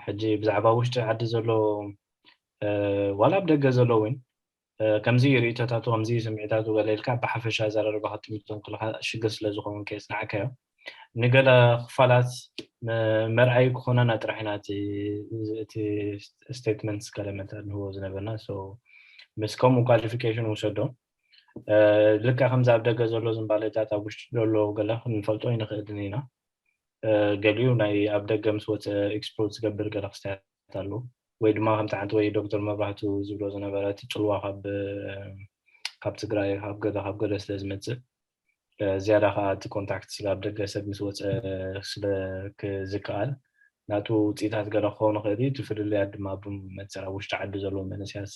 ሕጂ ብዛዕባ ውሽጢ ዓዲ ዘሎ ዋላ ኣብ ደገ ዘሎ እውን ከምዚ ርእይቶታቱ ከምዚ ስምዒታቱ ገለ ኢልካ ብሓፈሻ ኣዘራርባኻ ጥሚቶም ከለካ ሽግር ስለ ዝኸውን ከየፅናዕካዮ ንገለ ክፋላት መርኣይ ክኾነና ጥራሕ ኢና እቲ statements ገለ መጠን ንህቦ ዝነበርና ምስ ከምኡ qualification ውሰዶ ልክዕ ከምዚ ኣብ ደገ ዘሎ ዝንባሌታት ኣብ ውሽጢ ዘሎ ገለ ክንፈልጦ ኣይንኽእልን ኢና ገሊኡ ናይ ኣብ ደገ ምስ ወፀ explore ዝገብር ገለ ክስተያት ኣሎ ወይ ድማ ከምቲ ሓንቲ ወይ ዶክተር መብራህቱ ዝብሎ ዝነበረ እቲ ፅልዋ ካብ ትግራይ ካብ ገለ ካብ ገለ ስለ ዝመፅእ ዝያዳ ከዓ እቲ contact ስለ ኣብ ደገ ሰብ ምስ ወፀ ስለ ዝከኣል ናቱ ውፅኢታት ገለ ክኸውን ይኽእል እዩ እቲ ፍልልያት ድማ ብመፅር ኣብ ውሽጢ ዓዲ ዘለዉ መንእሰያት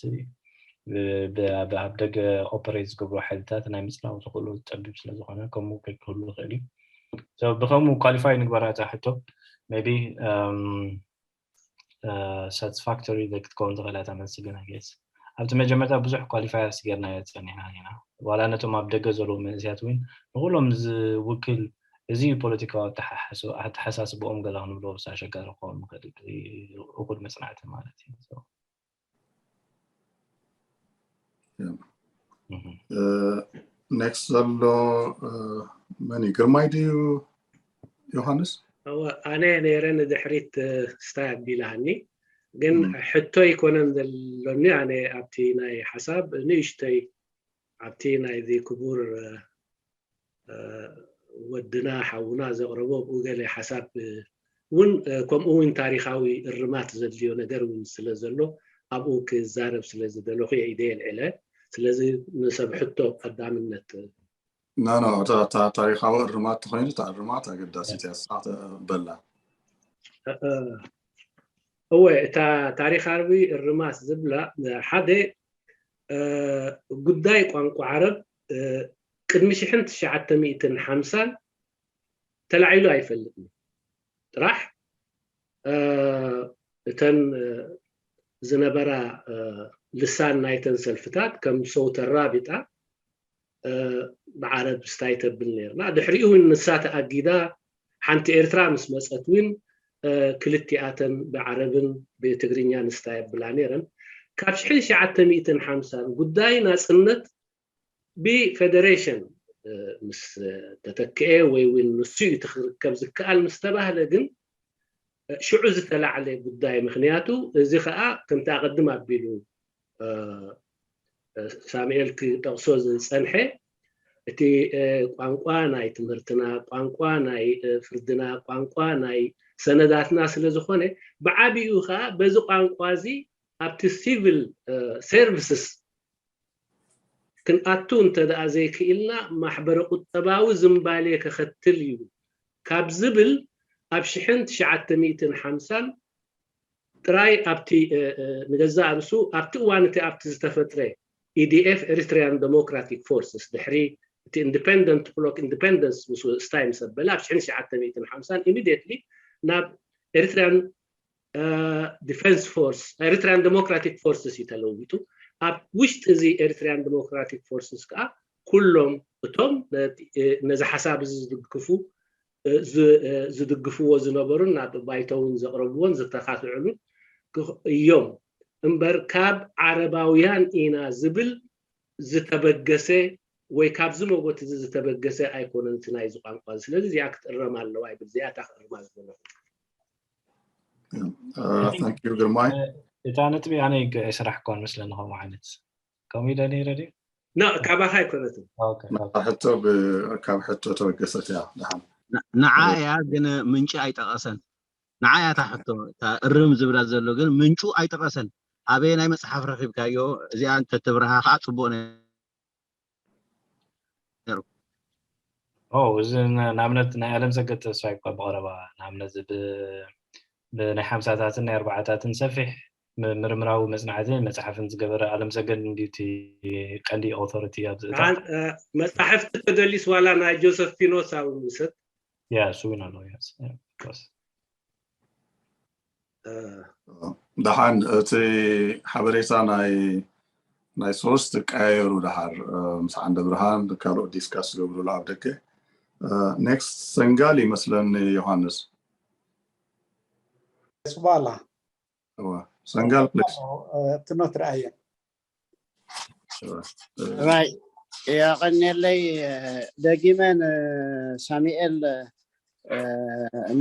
ኣብ ደገ operate ዝገብሩ ሓይልታት ናይ ምፅላው ተኽእሎ ፀቢብ ስለ ዝኾነ ከምኡ ክህሉ ይኽእል እዩ ብከምኡ qualify ንግበራ እታ ሕቶ maybe satisfactory ክትከውን ትኽእል እያ መልሲ ግን I guess ኣብቲ መጀመርታ ብዙሕ qualify ስ ጌርናዮ ፀኒሕና ኢና ዋላ ነቶም ኣብ ደገ ዘለዉ መንእሰያት እውን ንኩሎም ዝውክል እዚ ፖለቲካዊ ኣተሓሳስብኦም ገላ ክንብሎ ኣሸጋሪ ክኸውን ምኽእል፣ እኹል መፅናዕቲ ማለት እዩ። ኔክስት ዘሎ መን እዩ? ግርማይ ድዩ ዮሃንስ? ኣነ ነይረ ንድሕሪት ስታይ ኣቢላሃኒ፣ ግን ሕቶ ኣይኮነን ዘሎኒ። ኣነ ኣብቲ ናይ ሓሳብ ንእሽተይ ኣብቲ ናይዚ ክቡር ወድና ሓውና ዘቕረቦ ኣብኡ ገለ ሓሳብ እውን ከምኡ እውን ታሪኻዊ እርማት ዘድልዮ ነገር እውን ስለ ዘሎ ኣብኡ ክዛረብ ስለ ዝደለኹ እየ ኢደ የልዕለ። ስለዚ ንሰብ ሕቶ ቀዳምነት ኖ ኖ እታ ታሪኻዊ እርማት ተኾይኑ እታ እርማት ኣገዳሲት እያ። ንሳ በላ እወ እታ ታሪኻዊ እርማት ዝብላ ሓደ ጉዳይ ቋንቋ ዓረብ ቅድሚ ሽሕን ትሽዓተ ሚእትን ሓምሳን ተላዒሉ ኣይፈልጥን። ጥራሕ እተን ዝነበራ ልሳን ናይተን ሰልፍታት ከም ሰው ተራቢጣ ብዓረብ ስታይ ተብል ነርና። ድሕሪኡ እውን ንሳ ተኣጊዳ ሓንቲ ኤርትራ ምስ መፀት እውን ክልቲኣተን ብዓረብን ብትግርኛ ንስታይ ኣብላ ነይረን። ካብ ሽሕን ትሽዓተ ሚእትን ሓምሳን ጉዳይ ናፅነት ብፌደሬሽን ምስ ተተክኤ ወይ እውን ንሱ እዩ ክርከብ ዝከኣል ምስ ተባህለ ግን ሽዑ ዝተላዕለ ጉዳይ። ምክንያቱ እዚ ከዓ ከምቲ ኣቐድም ኣቢሉ ሳሙኤል ክጠቕሶ ዝፀንሐ እቲ ቋንቋ ናይ ትምህርትና፣ ቋንቋ ናይ ፍርድና፣ ቋንቋ ናይ ሰነዳትና ስለ ዝኾነ ብዓቢኡ ከዓ በዚ ቋንቋ እዚ ኣብቲ ሲቪል ሰርቪስስ ክንኣቱ እንተ ደኣ ዘይክኢልና ማሕበረ ቁጠባዊ ዝምባሌ ከኸትል እዩ ካብ ዝብል ኣብ ሽሕን ትሽዓተ ሚእትን ሓምሳን ጥራይ ኣብቲ ንገዛእ ርእሱ ኣብቲ እዋን እቲ ኣብቲ ዝተፈጥረ ኢዲኤፍ ኤሪትሪያን ዴሞክራቲክ ፎርስስ ድሕሪ እቲ ኢንዲፐንደንት ክሎክ ኢንዲፐንደንስ ምስ ስታይ ምስ ኣበለ ኣብ ሽሕን ትሽዓተ ሚእትን ሓምሳን ኢሚድየትሊ ናብ ኤሪትሪያን ዲፈንስ ፎርስ ኤሪትሪያን ዴሞክራቲክ ፎርስስ እዩ ተለዊጡ። ኣብ ውሽጢ እዚ ኤሪትሪያን ዴሞክራቲክ ፎርስስ ከዓ ኩሎም እቶም ነዚ ሓሳብ እዚ ዝድግፉ ዝድግፍዎ ዝነበሩን ናብ ባይቶ እውን ዘቕረብዎን ዝተኻትዕሉን እዮም እምበር ካብ ዓረባውያን ኢና ዝብል ዝተበገሰ ወይ ካብዚ መጎት እዚ ዝተበገሰ ኣይኮነን እቲ ናይዚ ቋንቋ። ስለዚ እዚኣ ክትእረም ኣለዋ ይብል። እዚኣ እታ ክእርማ ዝደለኹ። Thank you ግርማይ። እታ ነጥቢ ኣነ ኣይሰራሕኳን መስለኒ ከምኡ ዓይነት ከምኡ ኢለ ነይረ ድዩ? ኖ ካባኻ ኣይኮነትን። ሕቶ ካብ ሕቶ ተበገሰት እያ። ደሓን ንዓ እያ ግን ምንጪ ኣይጠቐሰን። ንዓ እያ እታ ሕቶ እታ እርም ዝብላ ዘሎ ግን ምንጩ ኣይጠቐሰን። ኣበየናይ መፅሓፍ ረኺብካዮ? እዚኣ እንተተብርሃ ከዓ ፅቡቅ ነይሩ። እዚ ንኣብነት ናይ ኣለም ሰገድ ተስፋይ እኳ ብቐረባ ንኣብነት ብናይ ሓምሳታትን ናይ ኣርባዓታትን ሰፊሕ ምርምራዊ መፅናዕቲ መፅሓፍን ዝገበረ ኣለም ሰገድ እንዲቲ ቀንዲ ኦቶሪቲ ኣብዚ መፃሕፍቲ ተደሊስ ዋላ ናይ ጆሰፍ ፒኖሳ እውን ውሰድ። ያ እሱ እውን ኣሎ። ደሓን እቲ ሓበሬታ ናይ ናይ ሶስት ቀያየሩ ደሓር ምስ ዓንደ ብርሃን ካልኦት ዲስካስ ዝገብሩሉ ኣብ ደገ። ኔክስት ሰንጋል ይመስለኒ ዮሃንስ። ጽባላ ሰንጋል ፕሊስ። ትኖት ረኣየ ራይ የቐኔለይ። ደጊመ ንሳሙኤል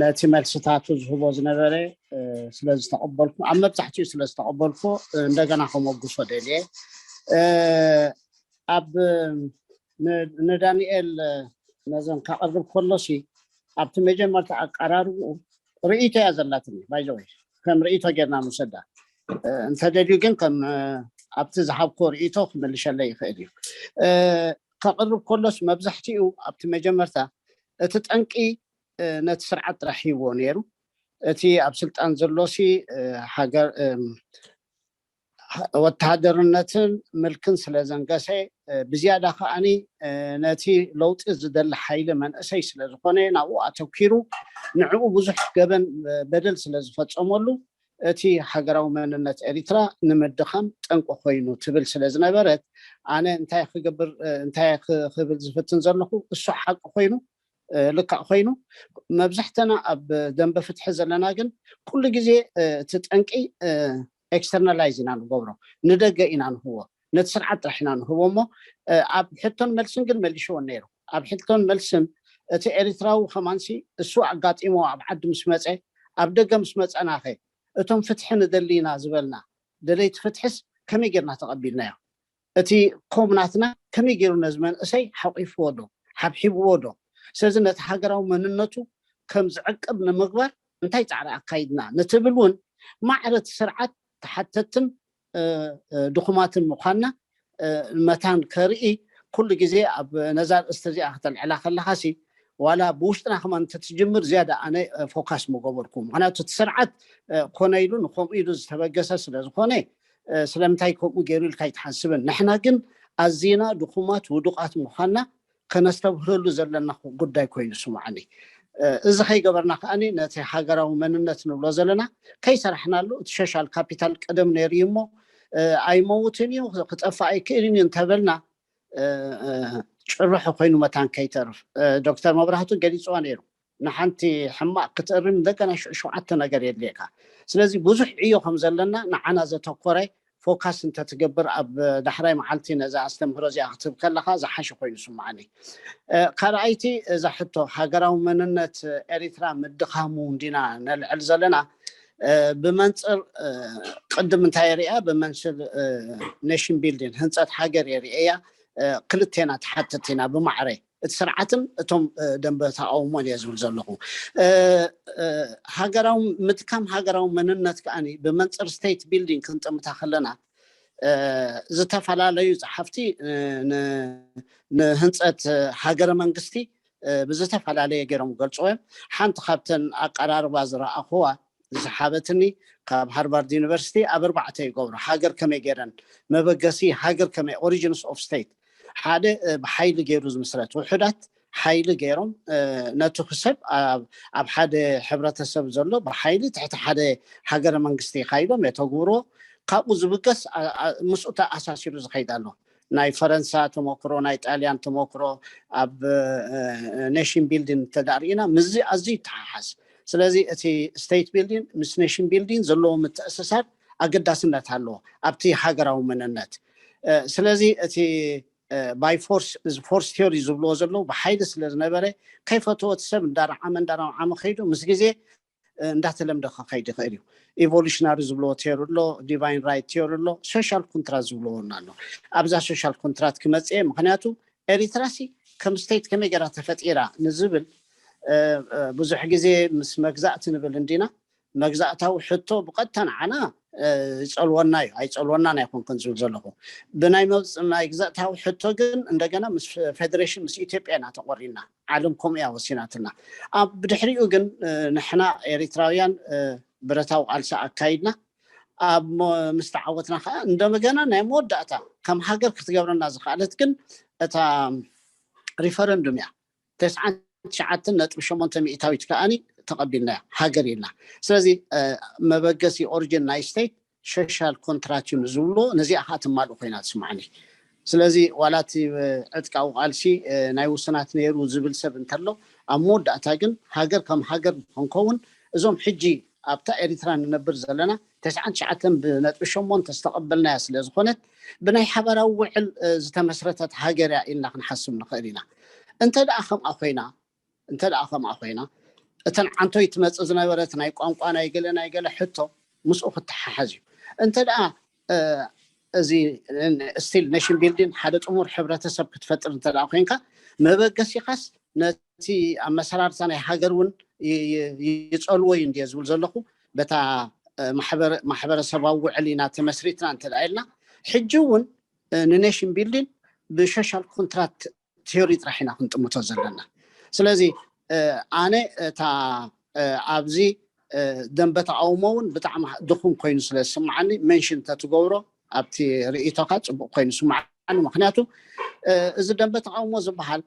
ነቲ መልስታቱ ዝህቦ ዝነበረ ስለዝተቐበልኩ ኣብ መብዛሕትኡ ስለዝተቐበልኩ እንደገና ከመጉሶ ደልየ። ኣብ ንዳንኤል ነዘን ካቐርብ ከሎሲ ኣብቲ መጀመርታ ኣቀራርብኡ ርእይቶ እያ ዘላትኒ ባይዘወይ ከም ርእይቶ ጌርና ንውሰዳ። እንተደልዩ ግን ከም ኣብቲ ዝሃብኮ ርእይቶ ክምልሸለይ ይኽእል እዩ። ከቕርብ ከሎስ መብዛሕትኡ ኣብቲ መጀመርታ እቲ ጠንቂ ነቲ ስርዓት ጥራሕ ሂዎ ነይሩ። እቲ ኣብ ስልጣን ዘሎሲ ሃገር ወተሃደርነትን ምልክን ስለ ዘንገሰ ብዝያዳ ከዓኒ ነቲ ለውጢ ዝደሊ ሓይሊ መንእሰይ ስለ ዝኾነ ናብኡ ኣተኪሩ ንዕኡ ብዙሕ ገበን በደል ስለ ዝፈጸመሉ እቲ ሃገራዊ መንነት ኤሪትራ ንምድኻም ጠንቂ ኮይኑ ትብል ስለ ዝነበረት ኣነ እንታይ ክገብር እንታይ ክብል ዝፍትን ዘለኹ እሱ ሓቂ ኮይኑ ልክዕ ኮይኑ፣ መብዛሕተና ኣብ ደንበ ፍትሒ ዘለና ግን ኩሉ ግዜ እቲ ጠንቂ ኤክስተርናላይዝ ኢና ንገብሮ፣ ንደገ ኢና ንህቦ፣ ነቲ ስርዓት ጥራሕ ኢና ንህቦ። እሞ ኣብ ሕቶን መልስን ግን መሊሽዎ ነይሩ። ኣብ ሕቶን መልስን እቲ ኤርትራዊ ከማንሲ እሱ ኣጋጢሞ ኣብ ዓዲ ምስ መፀ፣ ኣብ ደገ ምስ መፀናኸ እቶም ፍትሒ ንደሊ ኢና ዝበልና ደለይቲ ፍትሕስ ከመይ ጌርና ተቐቢልናዮ? እቲ ኮም ናትና ከመይ ገይሩ ነዚ መንእሰይ ሓቂፍዎ ዶ ሓብሒብዎ ዶ? ስለዚ ነቲ ሃገራዊ መንነቱ ከም ዝዕቅብ ንምግባር እንታይ ፃዕሪ ኣካይድና ንትብል እውን ማዕረ እቲ ስርዓት ተሓተትን ድኹማትን ምዃንና መታን ከርኢ ኩሉ ግዜ ኣብ ነዛ ርእስቲ እዚኣ ከተልዕላ ከለኻሲ ዋላ ብውሽጥና ከማን እንተትጅምር ዝያዳ ኣነ ፎካስ ምገበርኩ። ምክንያቱ እቲ ስርዓት ኮነ ኢሉ ንከምኡ ኢሉ ዝተበገሰ ስለዝኮነ ስለምንታይ ከምኡ ገይሩ ኢልካ ኣይትሓስብን። ንሕና ግን ኣዚና ድኹማት ውዱቃት ምዃንና ከነስተብህለሉ ዘለና ጉዳይ ኮይኑ ስምዓኒ። እዚ ከይገበርና ከኣ ነቲ ሃገራዊ መንነት ንብሎ ዘለና ከይሰራሕናሉ እቲ ሶሻል ካፒታል ቀደም ነይሩ እዩ እሞ ኣይመውትን እዩ ክጠፍእ ኣይክእልን እዩ እንተበልና ጭርሖ ኮይኑ መታን ከይተርፍ ዶክተር መብራህቱ ገሊፅዋ ነይሩ። ንሓንቲ ሕማቅ ክትእርም እንደገና ሽዑ ሸውዓተ ነገር የድልየካ። ስለዚ ብዙሕ ዕዮ ከም ዘለና ንዓና ዘተኮረ ፎካስ እንተትገብር ኣብ ዳሕራይ መዓልቲ ነዛ ኣስተምህሮ እዚኣ ክትህብ ከለካ ዝሓሸ ኮይኑ ስምዓኒ። ካልኣይቲ እዛ ሕቶ ሃገራዊ መንነት ኤሪትራ ምድኻሙ እንዲና ነልዕል ዘለና ብመንፅር ቅድም እንታይ ሪኣ ብመንፅር ኔሽን ቢልዲንግ ህንፀት ሃገር የርእያ። ክልቴና ተሓተት ኢና ብማዕረ እቲ ስርዓትን እቶም ደንበ ተቃውሞን እየ ዝብል ዘለኹ። ሃገራዊ ምድካም ሃገራዊ መንነት ከኣ ብመንፅር ስቴት ቢልዲንግ ክንጥምታ ከለና ዝተፈላለዩ ፀሓፍቲ ንህንፀት ሃገረ መንግስቲ ብዝተፈላለየ ገይሮም ገልፅዎ እዮም። ሓንቲ ካብተን ኣቀራርባ ዝረኣኽዋ ዝሓበትኒ ካብ ሃርቫርድ ዩኒቨርሲቲ ኣብ ኣርባዕተ ይገብሩ ሃገር ከመይ ገይረን መበገሲ ሃገር ከመይ ኦሪጂንስ ኦፍ ስቴት ሓደ ብሓይሊ ገይሩ ዝምስረት ውሕዳት ሓይሊ ገይሮም ነቲ ክሰብ ኣብ ሓደ ሕብረተሰብ ዘሎ ብሓይሊ ትሕቲ ሓደ ሃገረ መንግስቲ ይካይዶም የተግብርዎ። ካብኡ ዝብገስ ምስኡ ተኣሳሲሩ ዝኸይድ ኣሎ። ናይ ፈረንሳ ተመክሮ ናይ ጣልያን ተመክሮ ኣብ ኔሽን ቢልዲንግ እንተዳርኢና ምስዚ ኣዝዩ ይተሓሓዝ። ስለዚ እቲ ስቴት ቢልዲንግ ምስ ኔሽን ቢልዲንግ ዘለዎ ምትእስሳር ኣገዳስነት ኣለዎ ኣብቲ ሃገራዊ መንነት። ስለዚ እቲ ባይ ፎርስ እዚ ፎርስ ቲዮሪ ዝብልዎ ዘለዉ ብሓይሊ ስለ ዝነበረ ከይፈተዎ እቲ ሰብ እንዳረዓመ እንዳረዓመ ከይዱ ምስ ግዜ እንዳተለምደ ክኸይድ ይኽእል እዩ። ኢቮሉሽናሪ ዝብልዎ ቲዮሪ ኣሎ፣ ዲቫይን ራይት ቲዮሪ ኣሎ፣ ሶሻል ኮንትራት ዝብልዎ እውን ኣሎ። ኣብዛ ሶሻል ኮንትራት ክመፅእ እየ። ምክንያቱ ኤሪትራ ሲ ከም ስቴት ከመይ ገይራ ተፈጢራ ንዝብል ብዙሕ ግዜ ምስ መግዛእቲ ንብል እንዲና። መግዛእታዊ ሕቶ ብቐጥታ ንዓና ይፀልወና እዩ ኣይፀልወናን ኣይኮንኩን ዝብል ዘለኹ። ብናይ መግዛእታዊ ሕቶ ግን እንደገና ምስ ፌደሬሽን ምስ ኢትዮጵያ ኢና ተቆሪና። ዓለም ከምኡ እያ ወሲናትና። ኣብ ብድሕሪኡ ግን ንሕና ኤሪትራውያን ብረታዊ ቃልሲ ኣካይድና ኣብ ምስ ተዓወትና ከዓ እንደገና ናይ መወዳእታ ከም ሃገር ክትገብረና ዝኽኣለት ግን እታ ሪፈረንዱም እያ። ተስዓን ትሽዓተን ነጥቢ ሸሞንተ ሚእታዊት ከዓኒ ተቐቢልና ሃገር ኢልና። ስለዚ መበገሲ ኦሪጅን ናይ ስቴት ሶሻል ኮንትራት እዩ ንዝብልዎ ነዚኣ ከዓ ትማልኡ ኮይና ትስማዕኒ። ስለዚ ዋላ እቲ ዕጥቃዊ ቃልሲ ናይ ውሱናት ነይሩ ዝብል ሰብ እንተሎ ኣብ መወዳእታ ግን ሃገር ከም ሃገር ንክንከውን እዞም ሕጂ ኣብታ ኤሪትራ ንነብር ዘለና ተስዓን ትሽዓተን ብነጥቢ ሸሞንተ ዝተቐበልናያ ስለ ዝኾነት ብናይ ሓባራዊ ውዕል ዝተመስረተት ሃገር እያ ኢልና ክንሓስብ ንኽእል ኢና። እንተ ደኣ ከምኣ ኮይና እንተ ደኣ ከምኣ ኮይና እተን ዓንቶይ ትመፅእ ዝነበረት ናይ ቋንቋ ናይ ገለ ናይ ገለ ሕቶ ምስኡ ክተሓሓዝ እዩ። እንተ ደኣ እዚ ስቲል ኔሽን ቢልዲንግ ሓደ ጥሙር ሕብረተሰብ ክትፈጥር እንተ ደኣ ኮይንካ መበገሲኻስ ነቲ ኣመሰራርታ ናይ ሃገር እውን ይፀልዎ እዩ እንድየ ዝብል ዘለኹ በታ ማሕበረሰባዊ ውዕል ኢና ተመስሪትና እንተ ደኣ ኢልና ሕጂ እውን ንኔሽን ቢልዲንግ ብሶሻል ኮንትራት ቲዮሪ ጥራሕ ኢና ክንጥምቶ ዘለና። ስለዚ ኣነ እታ ኣብዚ ደንበ ተቃውሞ እውን ብጣዕሚ ድኹም ኮይኑ ስለ ዝስምዓኒ መንሽን እንተትገብሮ ኣብቲ ርእይቶካ ፅቡቅ ኮይኑ ስምዓኒ። ምክንያቱ እዚ ደንበ ተቃውሞ ዝበሃል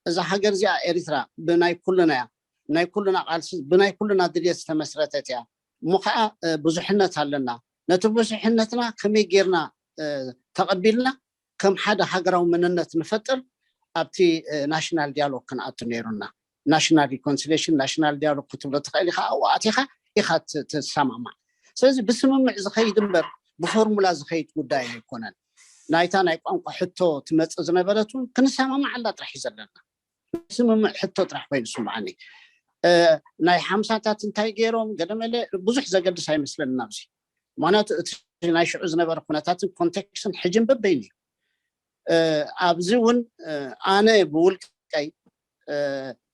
እዛ ሃገር እዚኣ ኤሪትራ ብናይ ኩልና እያ ናይ ኩልና ቃልሲ ብናይ ኩልና ድልየት ዝተመስረተት እያ። እሞ ከዓ ብዙሕነት ኣለና። ነቲ ብዙሕነትና ከመይ ጌርና ተቐቢልና ከም ሓደ ሃገራዊ መንነት ንፈጥር ኣብቲ ናሽናል ዲያሎግ ክንኣቱ ነይሩና። ናሽናል ሪኮንሲሌሽን፣ ናሽናል ዲያሎግ ክትብሎ ትኽእል ኢኻ። ኣብኡ ኣቲኻ ኢኻ ትሰማማዕ። ስለዚ ብስምምዕ ዝኸይድ እምበር ብፎርሙላ ዝኸይድ ጉዳይ ኣይኮነን። ናይታ ናይ ቋንቋ ሕቶ ትመፅእ ዝነበረት እውን ክንሰማማዓላ ጥራሕ እዩ ዘለና። ስምምዕ ሕቶ ጥራሕ ኮይኑ ስምዓኒ። ናይ ሓምሳታት እንታይ ገይሮም ገደመለ ብዙሕ ዘገድስ ኣይመስለንን ኣብዚ። ምክንያቱ እቲ ናይ ሽዑ ዝነበረ ኩነታትን ኮንቴክስትን ሕጅን በበይን እዩ። ኣብዚ እውን ኣነ ብውልቀይ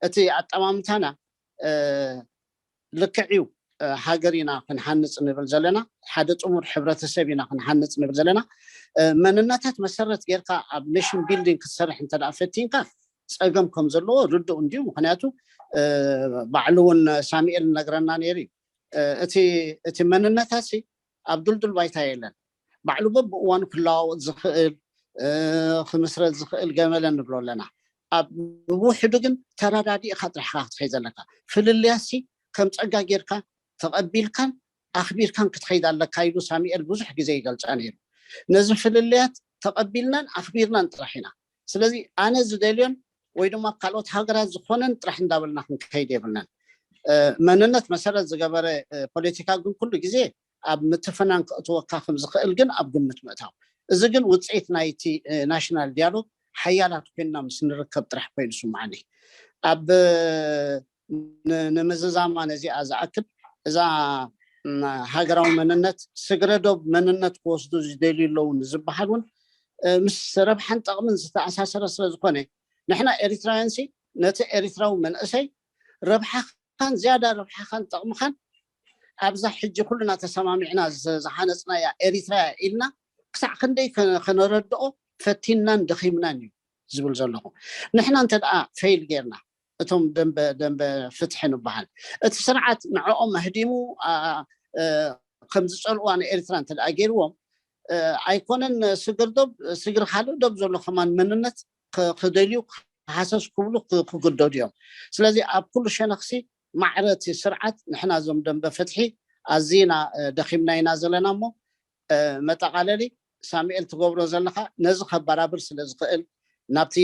እቲ ኣጠማምታና ልክዕ እዩ። ሃገር ኢና ክንሃንፅ ንብል ዘለና፣ ሓደ ጥሙር ሕብረተሰብ ኢና ክንሃንፅ ንብል ዘለና። መንነታት መሰረት ጌርካ ኣብ ኔሽን ቢልዲንግ ክትሰርሕ እንተ ፈቲንካ ፀገም ከም ዘለዎ ርድኡ እንዲዩ። ምክንያቱ ባዕሉ እውን ሳሙኤል ነግረና ነይሩ እዩ። እቲ መንነታት ኣብ ዱልዱል ባይታ የለን። ባዕሉ በብእዋኑ ክለዋወጥ ዝኽእል ክምስረት ዝኽእል ገመለ ንብሎ ኣለና። ኣብ ብውሕዱ ግን ተረዳዲእካ ጥራሕካ ክትኸይድ ዘለካ። ፍልልያሲ ከም ፀጋ ጌርካ ተቐቢልካን ኣኽቢርካን ክትኸይድ ኣለካ ኢሉ ሳሙኤል ብዙሕ ግዜ ይገልፃ ነይሩ። ነዚ ፍልልያት ተቐቢልናን ኣኽቢርናን ጥራሕ ኢና። ስለዚ ኣነ ዝደልዮን ወይ ድማ ኣብ ካልኦት ሃገራት ዝኾነን ጥራሕ እንዳበልና ክንከይድ የብልናን። መንነት መሰረት ዝገበረ ፖለቲካ ግን ኩሉ ግዜ ኣብ ምትፍናን ከእትወካ ከም ዝኽእል ግን ኣብ ግምት ምእታው። እዚ ግን ውፅኢት ናይቲ ናሽናል ዲያሎግ ሓያላት ኮይንና ምስ ንርከብ ጥራሕ ኮይኑ ስምዓኒ። ኣብ ንምዝዛማ ነዚኣ ዝኣክል እዛ ሃገራዊ መንነት ስግረ ዶብ መንነት ክወስዱ ዝደልዩ ኣለዉ ዝበሃል እውን ምስ ረብሓን ጠቕምን ዝተኣሳሰረ ስለ ዝኾነ ንሕና ኤሪትራውያን ሲ ነቲ ኤሪትራዊ መንእሰይ ረብሓኻን ዝያዳ ረብሓኻን ጠቕምኻን ኣብዛ ሕጂ ኩልና ተሰማሚዕና ዝሃነፅናያ ኤሪትራ ኢልና ክሳዕ ክንደይ ከነረድኦ ፈቲንናን ደኺምናን እዩ ዝብል ዘለኹ። ንሕና እንተ ደኣ ፌል ጌርና እቶም ደንበ ደንበ ፍትሒ ንበሃል እቲ ስርዓት ንዕኦም ኣህዲሙ ከም ዝፀልዋ ንኤርትራ እንተ ደኣ ገይርዎም ኣይኮነን ስግር ዶብ ስግር ካልእ ዶብ ዘሎ ከማን መንነት ክደልዩ ሃሰስ ክብሉ ክግደዱ እዮም። ስለዚ ኣብ ኩሉ ሸነኽሲ ማዕረ እቲ ስርዓት ንሕና እዞም ደንበ ፍትሒ ኣዝና ደኺምና ኢና ዘለና እሞ መጠቓለሊ ሳሙኤል ትገብሮ ዘለካ ነዚ ከባራብር ስለ ዝኽእል ናብቲ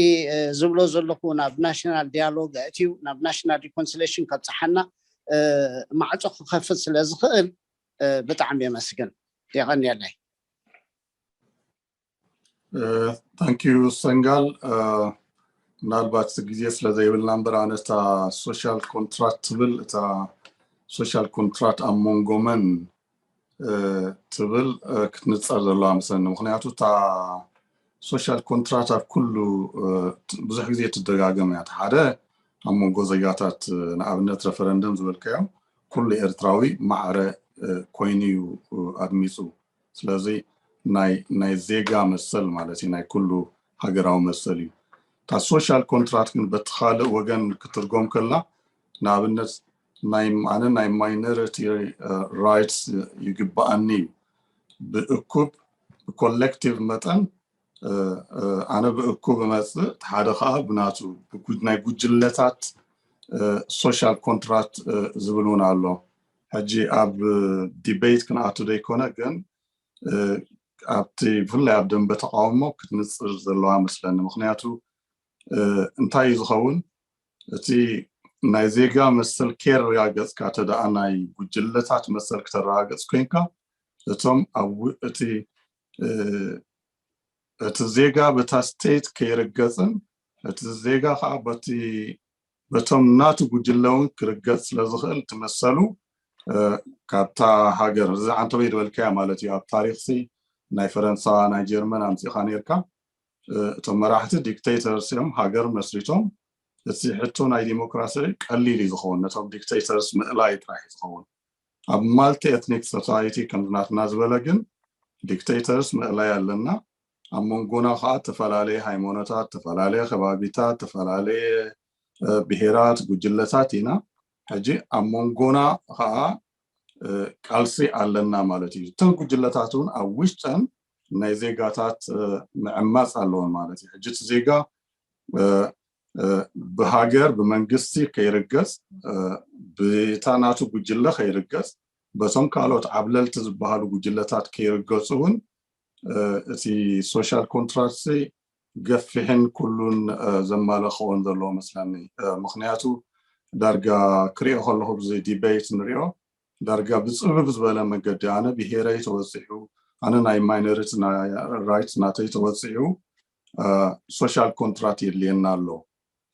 ዝብሎ ዘለኹ ናብ ናሽናል ዲያሎግ ኣእትዩ ናብ ናሽናል ሪኮንሲሌሽን ከብፅሓና ማዕፆ ክኸፍት ስለ ዝኽእል ብጣዕሚ የመስግን። የቐንየለይ። ታንኪዩ ሰንጋል። ምናልባት ግዜ ስለ ዘይብልና እምበር ኣነ እታ ሶሻል ኮንትራት ትብል እታ ሶሻል ኮንትራት ኣብ መንጎመን ትብል ክትንፀር ዘለዋ መስለኒ። ምክንያቱ እታ ሶሻል ኮንትራት ኣብ ኩሉ ብዙሕ ግዜ ትደጋገም እያ። ሓደ ኣብ መንጎ ዜጋታት ንኣብነት ረፈረንደም ዝበልካዮ ኩሉ ኤርትራዊ ማዕረ ኮይኑ እዩ ኣድሚፁ። ስለዚ ናይ ዜጋ መሰል ማለት እዩ፣ ናይ ኩሉ ሃገራዊ መሰል እዩ። እታ ሶሻል ኮንትራት ግን በቲ ካልእ ወገን ክትርጎም ከላ ንኣብነት ናይ ኣነ ናይ ማይኖሪቲ ራይትስ ይግበኣኒ እዩ። ብእኩብ ብኮሌክቲቭ መጠን ኣነ ብእኩብ እመፅእ፣ እቲ ሓደ ከዓ ብናቱ ናይ ጉጅለታት ሶሻል ኮንትራት ዝብል እውን ኣሎ። ሕጂ ኣብ ዲቤት ክንኣቱ ዘይኮነ ግን ኣብቲ ብፍላይ ኣብ ደንበ ተቃውሞ ክትንፅር ዘለዋ መስለኒ። ምክንያቱ እንታይ እዩ ዝኸውን? እቲ ናይ ዜጋ መሰል ከየረጋገፅካ ተደኣ ናይ ጉጅለታት መሰል ክተረጋገፅ ኮይንካ እቶም ኣብ እቲ እቲ ዜጋ በታ ስቴት ከይርገፅን እቲ ዜጋ ከዓ በቲ በቶም ናቱ ጉጅለ እውን ክርገፅ ስለ ዝኽእል ትመሰሉ ካብታ ሃገር እዚ ዓንተበይ ዝበልካያ ማለት እዩ። ኣብ ታሪክሲ ናይ ፈረንሳ ናይ ጀርመን ኣምፂእካ ነርካ እቶም መራሕቲ ዲክቴተርስ እዮም ሃገር መስሪቶም። እቲ ሕቶ ናይ ዲሞክራሲ ቀሊል እዩ ዝኸውን፣ ነቶም ዲክቴተርስ ምእላይ ጥራሕ እዩ ዝኸውን። ኣብ ማልቲ ኤትኒክ ሶሳይቲ ከምዚ ናትና ዝበለ ግን ዲክቴተርስ ምእላይ ኣለና። ኣብ መንጎና ከዓ ተፈላለየ ሃይማኖታት፣ ተፈላለየ ከባቢታት፣ ተፈላለየ ብሄራት፣ ጉጅለታት ኢና። ሕጂ ኣብ መንጎና ከዓ ቃልሲ ኣለና ማለት እዩ። እተን ጉጅለታት እውን ኣብ ውሽጠን ናይ ዜጋታት ምዕማፅ ኣለዎን ማለት እዩ። ሕጂ እቲ ዜጋ ብሃገር ብመንግስቲ ከይርገፅ፣ ብታ ናቱ ጉጅለ ከይርገፅ፣ በቶም ካልኦት ዓብለልቲ ዝበሃሉ ጉጅለታት ከይርገፁ እውን እቲ ሶሻል ኮንትራክት ገፊሕን ኩሉን ዘማለኸዎን ዘለዎ መስለኒ። ምክንያቱ ዳርጋ ክሪኦ ከለኹ ብዚ ዲቤት ንሪኦ ዳርጋ ብፅብብ ዝበለ መገዲ ኣነ ብሄረይ ተወፂዑ ኣነ ናይ ማይኖሪቲ ራይትስ ናተይ ተወፂዑ ሶሻል ኮንትራት የድልየና ኣሎ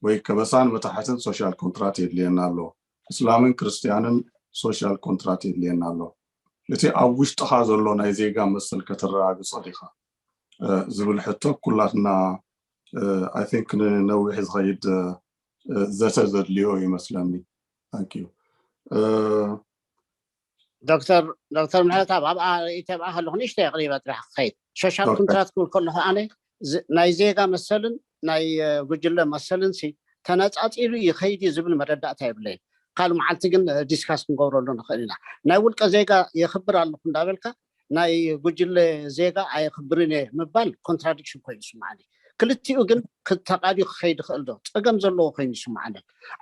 ወይ ከበሳን መታሕትን ሶሻል ኮንትራት የድልየና ኣሎ እስላምን ክርስትያንን ሶሻል ኮንትራት የድልየና ኣሎ እቲ ኣብ ውሽጥኻ ዘሎ ናይ ዜጋ መሰል ከተረጋግፆ ዲኻ ዝብል ሕቶ ኩላትና I think ንነዊሕ ዝኸይድ ዘተ ዘድልዮ ይመስለኒ። Thank you። ዶክተር ዶክተር ምሕረትኣብ ኣብኣ ርእይቶ ኣብኣ ከለኹ ንእሽተይ ኣቕሪበ ጥራሕ ክኸይድ ሶሻል ኮንትራት ክብል ከለኹ ኣነ ናይ ዜጋ መሰልን ናይ ጉጅለ መሰልን ሲ ተነፃፂሉ ይኸይድ እዩ ዝብል መረዳእታ የብለይን። ካልእ መዓልቲ ግን ዲስካስ ክንገብረሉ ንኽእል ኢና። ናይ ውልቀ ዜጋ የኽብር ኣለኹ እንዳበልካ ናይ ጉጅለ ዜጋ ኣየኽብርን እየ ምባል ኮንትራዲክሽን ኮይኑ ይስምዓኒ። ክልቲኡ ግን ክተቃድዩ ክኸይድ ይኽእል ዶ? ፀገም ዘለዎ ኮይኑ ይስምዓኒ።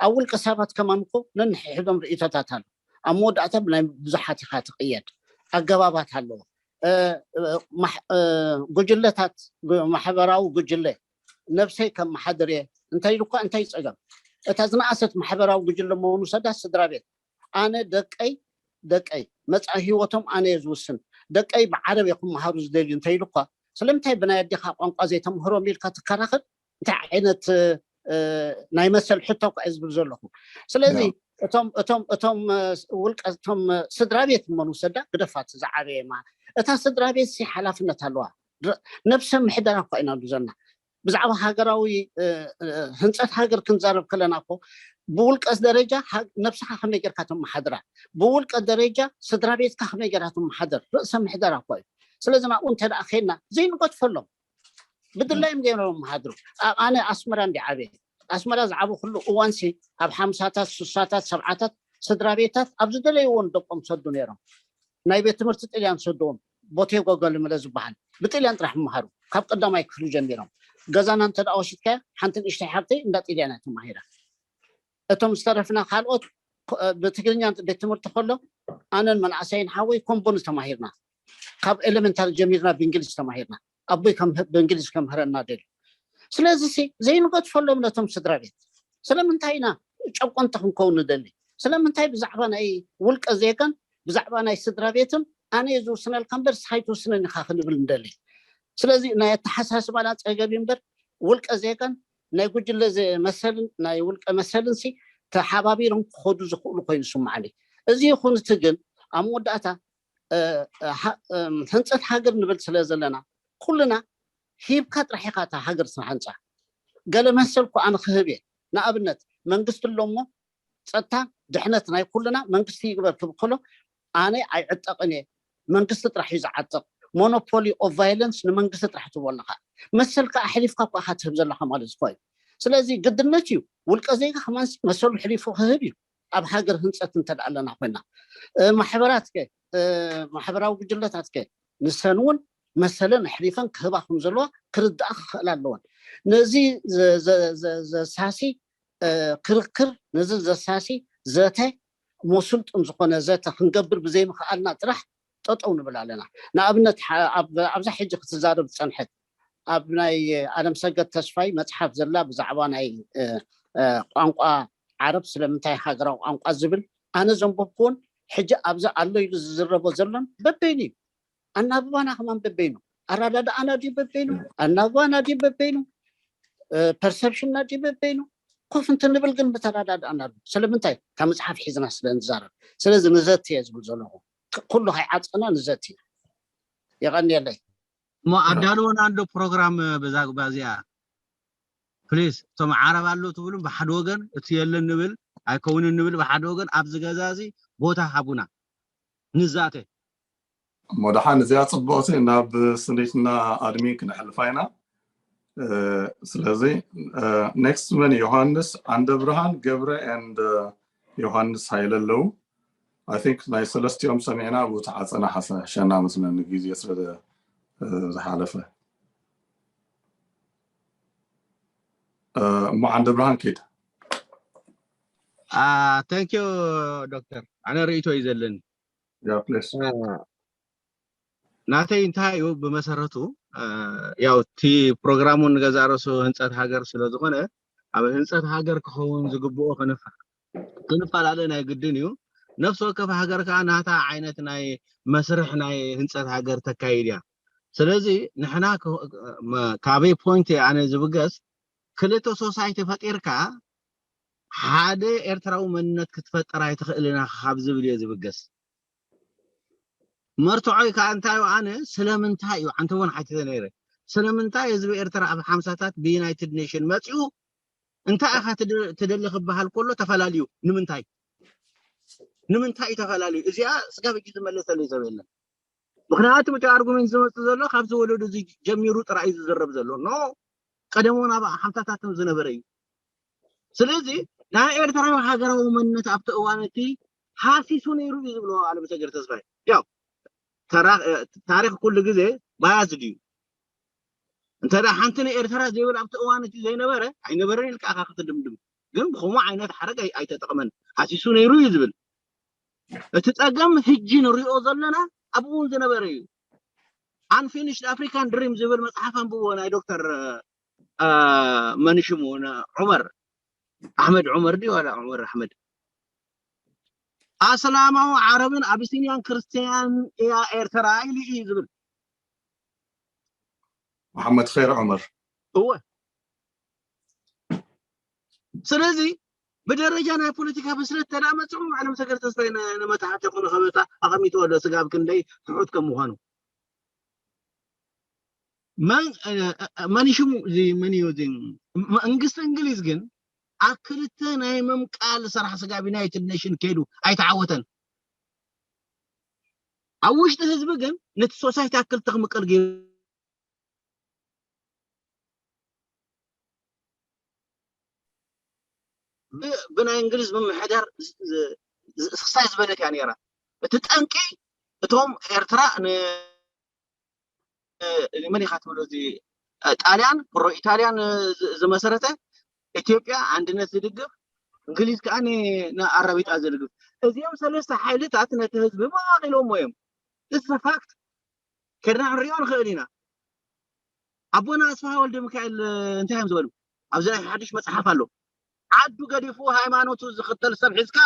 ኣብ ውልቀ ሰባት ከማን እኮ ነንሕድሕዶም ርእይቶታት ኣሎ። ኣብ መወዳእታ ብናይ ብዙሓት ኢኻ ትቕየድ። ኣገባባት ኣለዎ። ጉጅለታት ማሕበራዊ ጉጅለ ነብሰይ ከመሓድር እየ እንታይ ኢሉ እኳ እንታይ ፀገም እታ ዝነኣሰት ማሕበራዊ ጉጅለ መሆኑ ሰዳ ስድራ ቤት ኣነ ደቀይ ደቀይ መፃኢ ህይወቶም ኣነ እየ ዝውስን ደቀይ ብዓረብ እየ ክመሃሩ ዝደልዩ እንታይ ኢሉ እኳ ስለምንታይ ብናይ ኣዴኻ ቋንቋ ዘይተምህሮም ኢልካ ትከራኸር እንታይ ዓይነት ናይ መሰል ሕቶ እኳ እየ ዝብል ዘለኹ ስለዚ እቶም እቶም እቶም ውልቀ እቶም ስድራ ቤት እሞ ንውሰዳ ግደፋት ዝዓበየማ እታ ስድራ ቤት ሲ ሓላፍነት ኣለዋ ነብሰ ምሕደራ እኳ ኢና ንብዘና ብዛዕባ ሃገራዊ ህንፀት ሃገር ክንዛረብ ከለና እኮ ብውልቀ ደረጃ ነብስኻ ከመይ ጌርካ ተመሓድራ ብውልቀ ደረጃ ስድራ ቤትካ ከመይ ጌራ ትመሓደር ርእሰ ምሕደራ እኮ እዩ ስለዚ ናብኡ እንተ ደኣ ኸይድና ዘይንገድፈሎም ብድላዮም ገይሮም መሃድሩ ኣነ ኣስመራ እንዲ ዓበየ ኣስመራ ዝዓበ ኩሉ እዋንሲ ኣብ ሓምሳታት ሱሳታት ሰብዓታት ስድራ ቤታት ኣብ ዝደለይዎ ንደቆም ሰዱ ነይሮም ናይ ቤት ትምህርቲ ጥልያን ሰድዎም ቦቴጎ ገልምለ ዝበሃል ብጥልያን ጥራሕ ምሃሩ ካብ ቀዳማይ ክፍሊ ጀሚሮም ገዛና እንተ ደኣ ወሲድካያ ሓንቲ ንእሽተይ ሓብተይ እንዳ ጥልያን እያ ተማሂራ እቶም ዝተረፍና ካልኦት ብትግርኛ ቤት ትምህርቲ ከሎ ኣነን መናእሰይን ሓወይ ኮምቦኒ ተማሂርና ካብ ኤሌመንታሪ ጀሚርና ብእንግሊዝ ተማሂርና ኣቦይ ብእንግሊዝ ከምህረና ደልዩ ስለዚ ዘይንገድፈሎም ነቶም ስድራ ቤት ስለምንታይ ኢና ጨቆንቲ ክንከውን ንደሊ ስለምንታይ ብዛዕባ ናይ ውልቀ ዜጋን ብዛዕባ ናይ ስድራ ቤትን ኣነ ዝውስነልካ እምበር ስኻ ይትውስነኒ ኢኻ ክንብል ንደሊ ስለዚ ናይ ኣተሓሳስባና ፀገብ እምበር ውልቀ ዜጋን ናይ ጉጅለ መሰልን ናይ ውልቀ መሰልን ሲ ተሓባቢሮም ክኸዱ ዝኽእሉ ኮይኑ ይስምዓኒ እዚ ይኹን እቲ ግን ኣብ መወዳእታ ህንፀት ሃገር ንብል ስለ ዘለና ኩልና ሂብካ ጥራሕ ኢኻ እታ ሃገር ትሃንፃ ገለ መሰል እኮ ኣነ ክህብ እየ ንኣብነት መንግስቲ ኣሎ እሞ ፀጥታ ድሕነት ናይ ኩልና መንግስቲ ይግበር ክብል ከሎ ኣነ ኣይዕጠቕን እየ መንግስቲ ጥራሕ እዩ ዝዓጥቕ monopoly of violence ንመንግስቲ ጥራሕ ትቦ ኣለኻ መሰልካ ኣሕሊፍካ እኳ ኢኻ ትህብ ዘለኻ ማለት ዝኾ እዩ ስለዚ ግድነት እዩ ውልቀ ዜጋ ከማን መሰሉ ሕሊፉ ክህብ እዩ ኣብ ሃገር ህንፀት እንተ ኣለና ኮይና ማሕበራት ከ ማሕበራዊ ጉጅለታት ከ ንሰን እውን መሰለን ኣሕሊፈን ክህባ ከም ዘለዋ ክርዳኣ ክኽእል ኣለወን ነዚ ዘሳሲ ክርክር ነዚ ዘሳሲ ዘተ ሞስልጡን ዝኾነ ዘተ ክንገብር ብዘይምኽኣልና ጥራሕ ጠጠው ንብል ኣለና ንኣብነት ኣብዛ ሕጂ ክትዛረብ ዝፀንሐት ኣብ ናይ ኣለም ሰገድ ተስፋይ መፅሓፍ ዘላ ብዛዕባ ናይ ቋንቋ ዓረብ ስለምንታይ ሃገራዊ ቋንቋ ዝብል ኣነ ዘንበብኩዎን ሕጂ ኣብዚ ኣሎ ኢሉ ዝዝረቦ ዘሎን በበይኑ እዩ ኣናብባና ከማን በበይኑ ኣረዳድኣና ድዩ በበይኑ ኣናብባና ድዩ በበይኑ ፐርሰፕሽንና ድዩ በበይኑ ኮፍ እንትንብል ግን ብተረዳድኣና ኣሎ ስለምንታይ ካብ መፅሓፍ ሒዝና ስለ ንዛረብ ስለዚ ንዘቲ እየ ዝብል ዘለኹ ኩሉ ከይዓፀና ንዘቲ እየ የቐንየለይ እሞ ኣዳልወና እንዶ ፕሮግራም ብዛግባ እዚኣ ፕሊስ እቶም ዓረብ ኣሎ ትብሉ ብሓደ ወገን እቲ የለን ንብል ኣይከውንን ንብል ብሓደ ወገን ኣብዚ ገዛ እዚ ቦታ ሃቡና ንዛተ እሞ ደሓን እዚኣ ፅቡቕቲ ናብ ስኒትና ኣድሚን ክነሕልፋ ኢና ስለዚ ኔክስት መን ዮሃንስ ዓንደ ብርሃን ገብረ and ዮሃንስ ሃይለ ኣለዉ I think ናይ ሰለስቲኦም ሰሚዕና ብኡ ተዓፀና ሓሰ ሸና መስለኒ ግዜ ስለ ዝሓለፈ እሞ ዓንደ ብርሃን ኪድ thank you ዶክተር ኣነ ርእይቶ እዩ ዘለኒ yeah please ናተይ እንታይ እዩ ብመሰረቱ ያው እቲ ፕሮግራሙ ንገዛ ርእሱ ህንፀት ሃገር ስለ ዝኾነ ኣብ ህንፀት ሃገር ክኸውን ዝግብኦ ክንፈ ክንፈላለ ናይ ግድን እዩ። ነፍሲ ወከፍ ሃገር ከዓ ናታ ዓይነት ናይ መስርሕ ናይ ህንፀት ሃገር ተካይድ እያ። ስለዚ ንሕና ካበይ ፖይንት ኣነ ዝብገስ፣ ክልተ ሶሳይቲ ፈጢርካ ሓደ ኤርትራዊ መንነት ክትፈጥር ኣይትኽእልን ኢኻ ካብ ዝብል እየ ዝብገስ። መርትዖይ ከዓ እንታይ እዩ? ኣነ ስለምንታይ እዩ ዓንተ እውን ሓቲተ ነይረ። ስለምንታይ ህዝቢ ኤርትራ ኣብ ሓምሳታት ብዩናይትድ ኔሽን መፂኡ እንታይ ኢኻ ትደሊ ክበሃል ከሎ ተፈላልዩ? ንምንታይ? ንምንታይ እዩ ተፈላልዩ? እዚኣ ስጋብ ሕጂ ዝመለሰለይ ሰብ የለን። ምክንያቱ እቲ ኣርጉሜንት ዝመፅእ ዘሎ ካብዚ ወለዶ እዚ ጀሚሩ ጥራይ እዩ ዝዝረብ ዘሎ። ኖ፣ ቀደም እውን ኣብ ሓምሳታት ዝነበረ እዩ። ስለዚ ናይ ኤርትራዊ ሃገራዊ መንነት ኣብቲ እዋን እቲ ሃሲሱ ነይሩ እዩ ዝብሎ ኣለምሰገድ ተስፋይ። ያው ታሪክ ኩሉ ግዜ ባያስድ እዩ። እንተ ሓንቲ ንኤርትራ ዘይብል ኣብቲ እዋን እቲ ዘይነበረ ኣይነበረን ኢልካ ኢኻ ክትድምድም። ግን ብከምኡ ዓይነት ሓረግ ኣይተጠቕመን። ሃሲሱ ነይሩ እዩ ዝብል። እቲ ጸገም ህጂ ንሪኦ ዘለና ኣብኡ እውን ዝነበረ እዩ። Unfinished African Dream ዝብል መጽሓፍ ኣንብብዎ፣ ናይ ዶክተር መን ሽሙ፣ ዑመር ኣሕመድ፣ ዑመር ድዩ ዋላ ዑመር ኣሕመድ? ኣስላማዊ ዓረብን ኣቢሲንያን ክርስትያን እያ ኤርትራ ኢሉ እዩ ዝብል። መሓመድ ኸይር ዑመር። እወ። ስለዚ ብደረጃ ናይ ፖለቲካ ብስለት ተዳ መፅኹም ዓለም ሰገድ ተስፋይ ንመታሕት ይኹን ከበታ ኣቐሚጥዎ ኣሎ፣ ስጋብ ክንደይ ትሑት ከም ምዃኑ። መን ሽሙ እዚ መን እዩ እዚ? መንግስቲ እንግሊዝ ግን ኣብ ክልተ ናይ ምምቃል ስራሕ ስጋብ ዩናይትድ ኔሽን ከይዱ ኣይተዓወተን። ኣብ ውሽጢ ህዝቢ ግን ነቲ ሶሳይቲ ኣብ ክልተ ክምቀል ገይሩ። ብናይ እንግሊዝ ምምሕዳር ክሳይ ዝበለት እያ ነይራ። እቲ ጠንቂ እቶም ኤርትራ ንመን ኢኻ ትብሎ፣ እዚ ጣልያን ፕሮ ኢታልያን ዝመሰረተ፣ ኢትዮጵያ ኣንድነት ዝድግፍ፣ እንግሊዝ ከዓ ንኣራቢጣ ዝድግፍ። እዚኦም ሰለስተ ሓይልታት ነቲ ህዝቢ መቓቒሎሞ እዮም። It's a fact። ከድና ክንሪኦ ንኽእል ኢና። ኣቦና ኣስፋሃ ወልደ ሚካኤል እንታይ እዮም ዝበሉ? ኣብዚ ናይ ሓድሽ መፅሓፍ ኣሎ። ዓዱ ገዲፉ ሃይማኖቱ ዝኽተል ሰብ ሒዝካ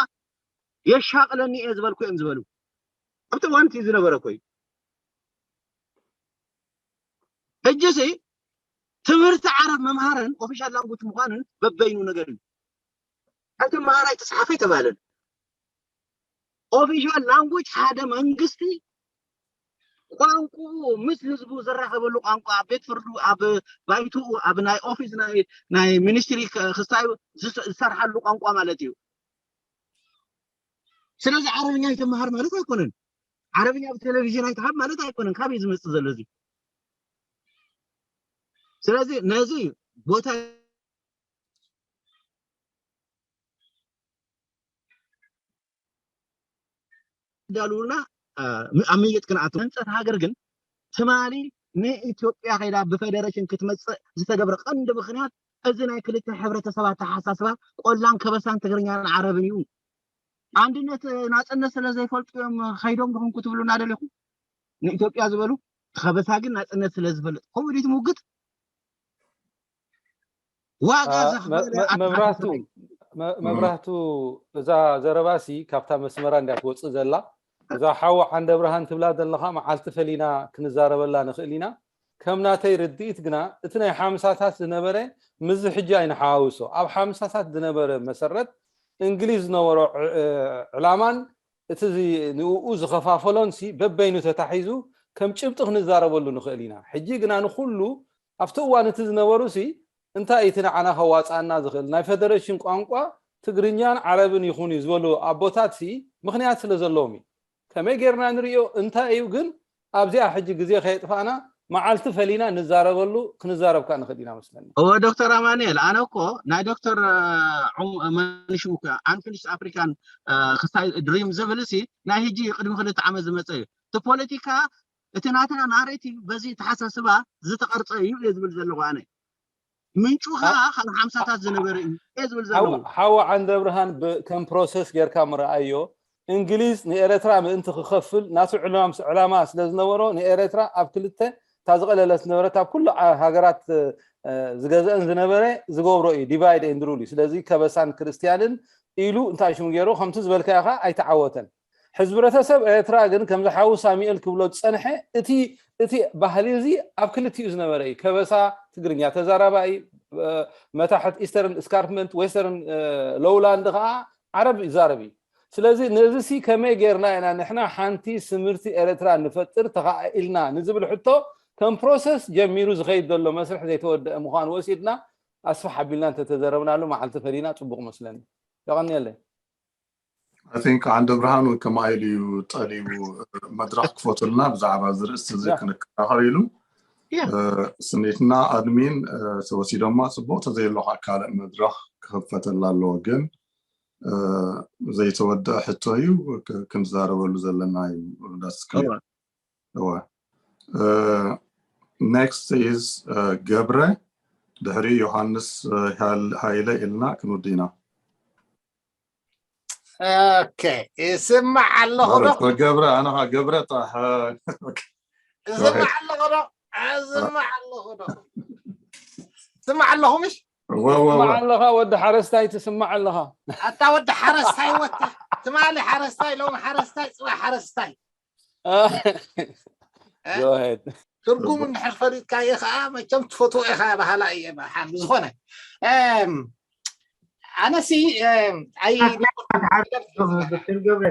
የሻቕለኒ እየ ዝበልኩ እዮም ዝበሉ። ኣብቲ እዋን እቲ ዝነበረ እኮ እዩ። ሕጂ ሲ ትምህርቲ ዓረብ ምምሃርን ኦፊሻል ላንጉጅ ምዃንን በበይኑ ነገር እዩ። ሓንቲ መሃራይ ተፅሓፈ ኣይተባህለን። ኦፊሻል ላንጉጅ ሓደ መንግስቲ ቋንቋኡ ምስ ህዝቡ ዝራኸበሉ ቋንቋ፣ ኣብ ቤት ፍርዱ፣ ኣብ ባይትኡ፣ ኣብ ናይ ኦፊስ ናይ ሚኒስትሪ ክስታዩ ዝሰርሓሉ ቋንቋ ማለት እዩ። ስለዚ ዓረብኛ ይተምሃር ማለት ኣይኮነን። ዓረብኛ ብቴሌቪዥን ኣይትሃብ ማለት ኣይኮነን። ካበይ ዝመፅእ ዘሎ እዚ? ስለዚ ነዚ ቦታ ዳልውና ኣብ ምይይጥ ክንኣቱ። ህንፀት ሃገር ግን ትማሊ ንኢትዮጵያ ከይዳ ብፌደሬሽን ክትመፅእ ዝተገብረ ቀንዲ ምክንያት እዚ ናይ ክልተ ሕብረተሰብ ኣተሓሳስባ ቆላን ከበሳን ትግርኛን ዓረብን እዩ። ኣንድነት ናፅነት ስለ ዘይፈልጡ እዮም ከይዶም ድኹም ክትብሉና ደሊኹም? ንኢትዮጵያ ዝበሉ ከበሳ ግን ናፅነት ስለ ዝፈልጥ ከምኡ ድዩ ትምውግት? ዋጋ ዘኽፈለ መብራህቱ መብራህቱ እዛ ዘረባሲ ካብታ መስመራ እንዲያ ትወፅእ ዘላ። እዛ ሓው ዓንደ ብርሃን ትብላ ዘለኻ መዓልቲ ፈሊና ክንዛረበላ ንኽእል ኢና። ከም ናተይ ርድኢት ግና እቲ ናይ ሓምሳታት ዝነበረ ምስዚ ሕጂ ኣይንሓዋውሶ። ኣብ ሓምሳታት ዝነበረ መሰረት እንግሊዝ ዝነበሮ ዕላማን እቲ ንኡ ዝኸፋፈሎን ሲ በበይኑ ተታሒዙ ከም ጭብጢ ክንዛረበሉ ንኽእል ኢና። ሕጂ ግና ንኹሉ ኣብቲ እዋን እቲ ዝነበሩ ሲ እንታይ እቲ ንዓና ከዋፅኣና ዝኽእል ናይ ፌደሬሽን ቋንቋ ትግርኛን ዓረብን ይኹን እዩ ዝበሉ ኣቦታት ሲ ምኽንያት ስለ ዘለዎም እዩ። ከመይ ጌርና ንርእዮ እንታይ እዩ ግን ኣብዚኣ ሕጂ ግዜ ከየጥፋእና መዓልቲ ፈሊና ንዛረበሉ ክንዛረብ ከኣ ንኽእል ኢና መስለኒ። እወ ዶክተር ኣማኑኤል፣ ኣነ እኮ ናይ ዶክተር መንሽሙ Unfinished African ክስታይ ድሪም ዝብል ሲ ናይ ሕጂ ቅድሚ ክልተ ዓመት ዝመፀ እዩ። እቲ ፖለቲካ እቲ ናትና ናሬቲቭ በዚ ተሓሳስባ ዝተቐርፀ እዩ እየ ዝብል ዘለኹ ኣነ። ምንጩ ከዓ ካብ ሓምሳታት ዝነበረ እዩ እየ ዝብል ዘለኹ። ሓወ ዓንደ ብርሃን ከም ፕሮሰስ ጌርካ ምረኣዮ። እንግሊዝ ንኤረትራ ምእንቲ ክኸፍል ናቱ ዕላማ ስለ ዝነበሮ ንኤረትራ ኣብ ክልተ እታ ዝቐለለት ዝነበረት ኣብ ኩሉ ሃገራት ዝገዝአን ዝነበረ ዝገብሮ እዩ። Divide and rule እዩ። ስለዚ ከበሳን ክርስትያንን ኢሉ እንታይ ሽሙ ገይሩ ከምቲ ዝበልካዮ ከዓ ኣይተዓወተን። ሕዝብረተሰብ ኤርትራ ግን ከምዚ ሓዉ ሳሙኤል ክብሎ ዝፀንሐ እቲ እቲ ባህሊ እዚ ኣብ ክልቲኡ ዝነበረ እዩ። ከበሳ ትግርኛ ተዛራባይ፣ መታሕት ኢስተርን ስካርፕመንት፣ ዌስተርን ሎውላንድ ከዓ ዓረብ ይዛረብ እዩ። ስለዚ ነዚ ሲ ከመይ ጌርና ኢና ንሕና ሓንቲ ስምርቲ ኤርትራ ንፈጥር ተኸኣኢልና ንዝብል ሕቶ ከም ፕሮሰስ ጀሚሩ ዝኸይድ ዘሎ መስርሕ ዘይተወደአ ምዃኑ ወሲድና ኣስፍሕ ኣቢልና እንተተዘረብናሉ መዓልቲ ፈሊና ፅቡቕ መስለኒ። የቐንየለይ። I think ዓንደ ብርሃኑ ከማይ ኢሉ እዩ ጠሊቡ መድረኽ ክፈቱልና ብዛዕባ እዚ ርእስቲ እዚ ክንከራኸር ኢሉ። ስኒትና ኣድሚን ተወሲዶማ ጽቡቕ ተዘይሎ ካልእ መድረኽ ክኽፈተላ ኣለዎ፣ ግን ዘይተወደአ ሕቶ እዩ ክንዛረበሉ ዘለና እዩ። ዳስ እወ next is ገብረ፣ ድሕሪ ዮሃንስ ሃይለ ኢልና ክንውዲ ኢና። ኦኬ፣ ይስማዕ ኣለኹ ዶ? ገብረ፣ ኣነ ኸዓ ገብረ ጣሕ። ይስማዕ ኣለኹ ዶ? ይስማዕ ኣለኹ ዶ? ይስማዕ ኣለኹ ምሽ? ወወወ ትስማዕ ኣለኻ ወዲ ሓረስታይ፣ ትስማዕ ኣለኻ። ኣታ ወዲ ሓረስታይ፣ ወታ ትማሊ ሓረስታይ፣ ሎሚ ሓረስታይ፣ ፅባሕ ሓረስታይ። Go ahead። ትርጉም እንድሕር ፈሊጥካዮ ከዓ መቸም ትፈትዎ ኢኻ በሃላ እየ። ብሓን ብዝኾነ ኣነሲ ኣይ ዶክተር ገብረ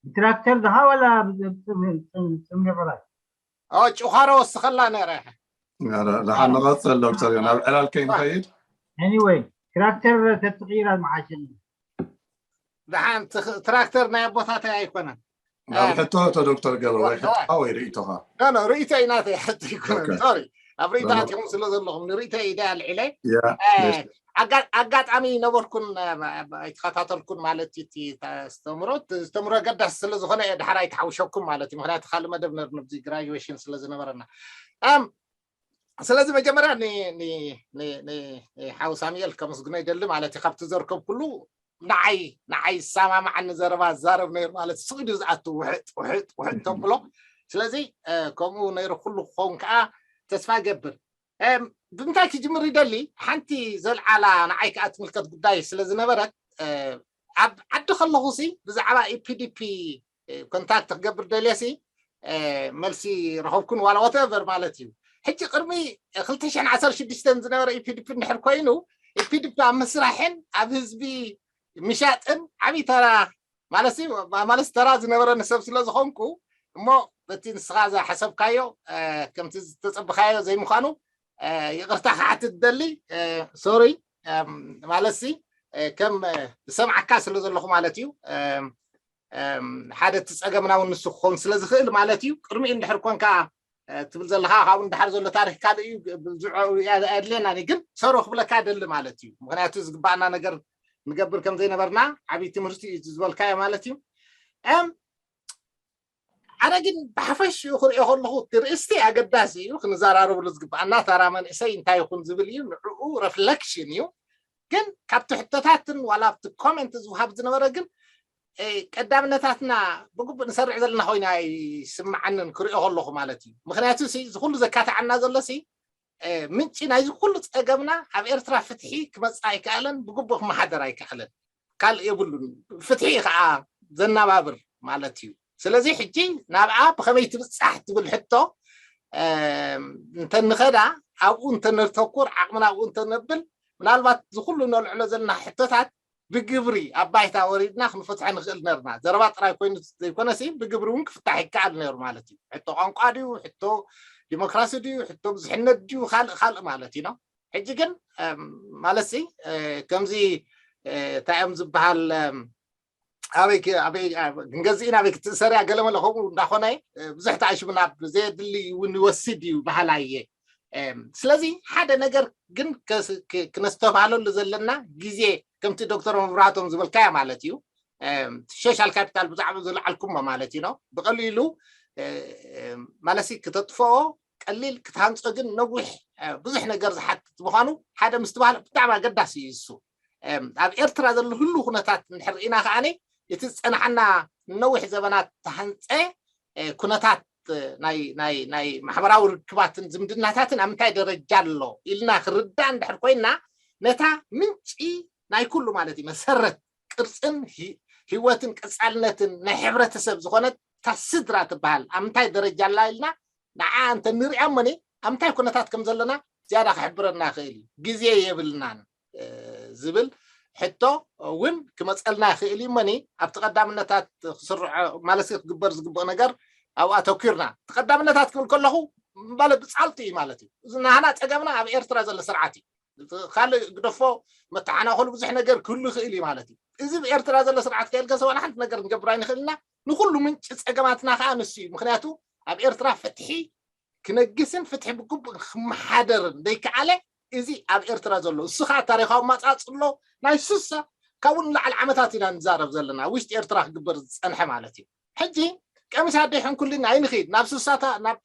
ብትራክተር ድኻ ዋላ ጽምሪ ብራይ ጭዃሮ ወስኸላ ነረ። ደሓን ንቐፅል ዶክተር፣ ናብ ዕላል ከይንኸይድ። Anyway ትራክተር ተትቕይራ ዝመሓሸኒ። ደሓን ትራክተር ናይ ኣቦታተይ ኣይኮነን። ናብ ሕቶ ዶ ዶክተር ገብረ ወይ ሕቶኻ ወይ ርእይቶኻ? ኖ ኖ ርእይቶ እዩ ናተይ፣ ሕቶ ኣይኮነን። ሶሪ፣ ኣብ ርእይቶ ኣቲኹም ስለ ዘለኹም ንርእይቶ እዩ ዳ ኣልዒለ። ኣጋጣሚ ነበርኩን ኣይተኸታተልኩን ማለት እዩ። እቲ ኣስተምሮ ኣስተምሮ ኣገዳሲ ስለ ዝኾነ እየ ድሓር ኣይተሓውሸኩም ማለት እዩ። ምክንያቱ ካልእ መደብ ነርና ኣብዚ ግራጁዌሽን ስለ ዝነበረና። ስለዚ መጀመርያ ሓው ሳሙኤል ከመስግኖ ይደሊ ማለት እዩ። ካብቲ ዘርከብኩሉ ንዓይ ንዓይ ዝሰማማዓኒ ዘረባ ዛረብ ነይሩ ማለት ስቕ ኢሉ ዝኣቱ ውሕጥ ውሕጥ ውሕጥ ተብሎ። ስለዚ ከምኡ ነይሩ ኩሉ ክኸውን ከዓ ተስፋ ገብር። ብምንታይ ክጅምር ይደሊ? ሓንቲ ዘልዓላ ንዓይ ከዓ ትምልከት ጉዳይ ስለ ዝነበረት ኣብ ዓዲ ከለኹ ሲ ብዛዕባ ኢፒዲፒ ኮንታክት ክገብር ደልየ ሲ መልሲ ረኸብኩን ዋላ whatever ማለት እዩ። ሕጂ ቅድሚ ክልተ ሽሕን ዓሰርተ ሽዱሽተን ዝነበረ ኢፒዲፒ እንድሕር ኮይኑ ኢፒዲፒ ኣብ ምስራሕን ኣብ ህዝቢ ምሻጥን ዓብዪ ተራ ማለት ማለት ተራ ዝነበረኒ ሰብ ስለ ዝኾንኩ እሞ በቲ ንስኻ ዝሓሰብካዮ ከምቲ ዝተፀበኻዮ ዘይምዃኑ ይቕርታ ክሓትት ደሊ። ሶሪ ማለት ሲ ከም ዝሰምዓካ ስለ ዘለኹ ማለት እዩ። ሓደ እቲ ፀገምና እውን ንሱ ክኸውን ስለ ዝኽእል ማለት እዩ። ቅድሚኡ እንድሕር ኮንካ ትብል ዘለኻ ካብኡ እንድሓር ዘሎ ታሪክ ካልእ እዩ። ኣድልየና ግን ሰሮ ክብለካ ደሊ ማለት እዩ። ምክንያቱ ዝግባኣና ነገር ንገብር ከም ዘይነበርና ዓብዪ ትምህርቲ እዩ ዝበልካዮ ማለት እዩ። ኣነ ግን ብሓፈሽኡ ክሪኦ ከለኹ እቲ ርእስቲ ኣገዳሲ እዩ፣ ክንዘራረብሉ ዝግባኣና ታራ መንእሰይ እንታይ ይኹን ዝብል እዩ። ንዕኡ ረፍለክሽን እዩ። ግን ካብቲ ሕቶታትን ዋላ ኣብቲ ኮሜንት ዝውሃብ ዝነበረ ግን ቀዳምነታትና ብግቡእ ንሰርዕ ዘለና ኮይና ኣይስምዓንን ክሪኦ ከለኹ ማለት እዩ። ምክንያቱ እዚ ኩሉ ዘካትዓና ዘሎ ሲ ምንጪ ናይዚ ኩሉ ፀገምና ኣብ ኤርትራ ፍትሒ ክመፅእ ኣይከኣለን፣ ብግቡእ ክመሓደር ኣይከኣለን። ካልእ የብሉን። ፍትሒ ከዓ ዘናባብር ማለት እዩ። ስለዚ ሕጂ ናብኣ ብኸመይ ትብፃሕ ትብል ሕቶ እንተንኸዳ ኣብኡ እንተነተኩር ዓቕምና ኣብኡ እንተነብል ምናልባት ዝኩሉ ነልዕሎ ዘለና ሕቶታት ብግብሪ ኣብ ባይታ ወሪድና ክንፈትሖ ንኽእል ነርና። ዘረባ ጥራይ ኮይኑ ዘይኮነሲ ብግብሪ እውን ክፍታሕ ይከኣል ነይሩ ማለት እዩ። ሕቶ ቋንቋ ድዩ፣ ሕቶ ዲሞክራሲ ድዩ፣ ሕቶ ብዙሕነት ድዩ፣ ካልእ ካልእ ማለት እዩ ነው። ሕጂ ግን ማለትሲ ከምዚ እንታይ እዮም ዝበሃል ኣበይ ክንገዝእን ኣበይ ክትእሰርያ ገለመለ ከምኡ እንዳኾነ ብዙሕ ተኣሽሙ ናብ ዘየድሊ እውን ይወስድ እዩ በሃላይ እየ። ስለዚ ሓደ ነገር ግን ክነስተብሃለሉ ዘለና ግዜ ከምቲ ዶክተር መብራህቶም ዝበልካያ ማለት እዩ። ሶሻል ካፒታል ብዛዕባ ዝለዓልኩሞ ማለት እዩ ነው። ብቐሊሉ ማለሲ ክተጥፍኦ ቀሊል፣ ክትሃንፆ ግን ነዊሕ ብዙሕ ነገር ዝሓትት ምዃኑ ሓደ ምስትብሃል ብጣዕሚ ኣገዳሲ እዩ። እሱ ኣብ ኤርትራ ዘሎ ህሉ ኩነታት እንድሕር ርኢና ከዓኒ እቲ ዝፀናሓና ነዊሕ ዘበናት ተሃንፀ ኩነታት ናይ ናይ ናይ ማሕበራዊ ርክባትን ዝምድናታትን ኣብ ምንታይ ደረጃ ኣሎ ኢልና ክርዳእ እንድሕር ኮይና ነታ ምንጪ ናይ ኩሉ ማለት እዩ መሰረት ቅርፅን ህይወትን ቀፃልነትን ናይ ሕብረተሰብ ዝኾነት እታ ስድራ ትበሃል ኣብ ምንታይ ደረጃ ኣላ ኢልና ንዓ እንተ ንሪኣ እሞኒ ኣብ ምንታይ ኩነታት ከም ዘለና ዝያዳ ክሕብረና ይኽእል እዩ። ግዜ የብልናን ዝብል ሕቶ እውን ክመፀልና ይኽእል እዩ እሞኒ ኣብቲ ቀዳምነታት ክስርዖ ማለት ክግበር ዝግብኦ ነገር ኣብኡ ኣተኪርና እቲ ቀዳምነታት ክብል ከለኹ ማለት ብፃልጡ እዩ ማለት እዩ። እዚ ናህና ፀገምና ኣብ ኤርትራ ዘሎ ስርዓት እዩ። ካልእ ግደፎ መተሓናኸሉ ብዙሕ ነገር ክህሉ ይኽእል እዩ ማለት እዩ። እዚ ብኤርትራ ዘሎ ስርዓት ከየልገሰ ዋላ ሓንቲ ነገር ክንገብር ኣይንኽእል ኢና። ንኹሉ ምንጪ ፀገማትና ከዓ ንሱ እዩ። ምክንያቱ ኣብ ኤርትራ ፍትሒ ክነግስን ፍትሒ ብግቡእ ክመሓደርን ዘይከኣለ እዚ ኣብ ኤርትራ ዘሎ እሱ ከዓ ታሪካዊ ማፃፅ ኣሎ ናይ ስሳ ካብኡ ንላዕሊ ዓመታት ኢና ንዛረብ ዘለና ውሽጢ ኤርትራ ክግበር ዝፀንሐ ማለት እዩ። ሕጂ ቀሚስ ኣደይ ሕንኩልን ኣይንኽድ ናብ ስሳታ ናብ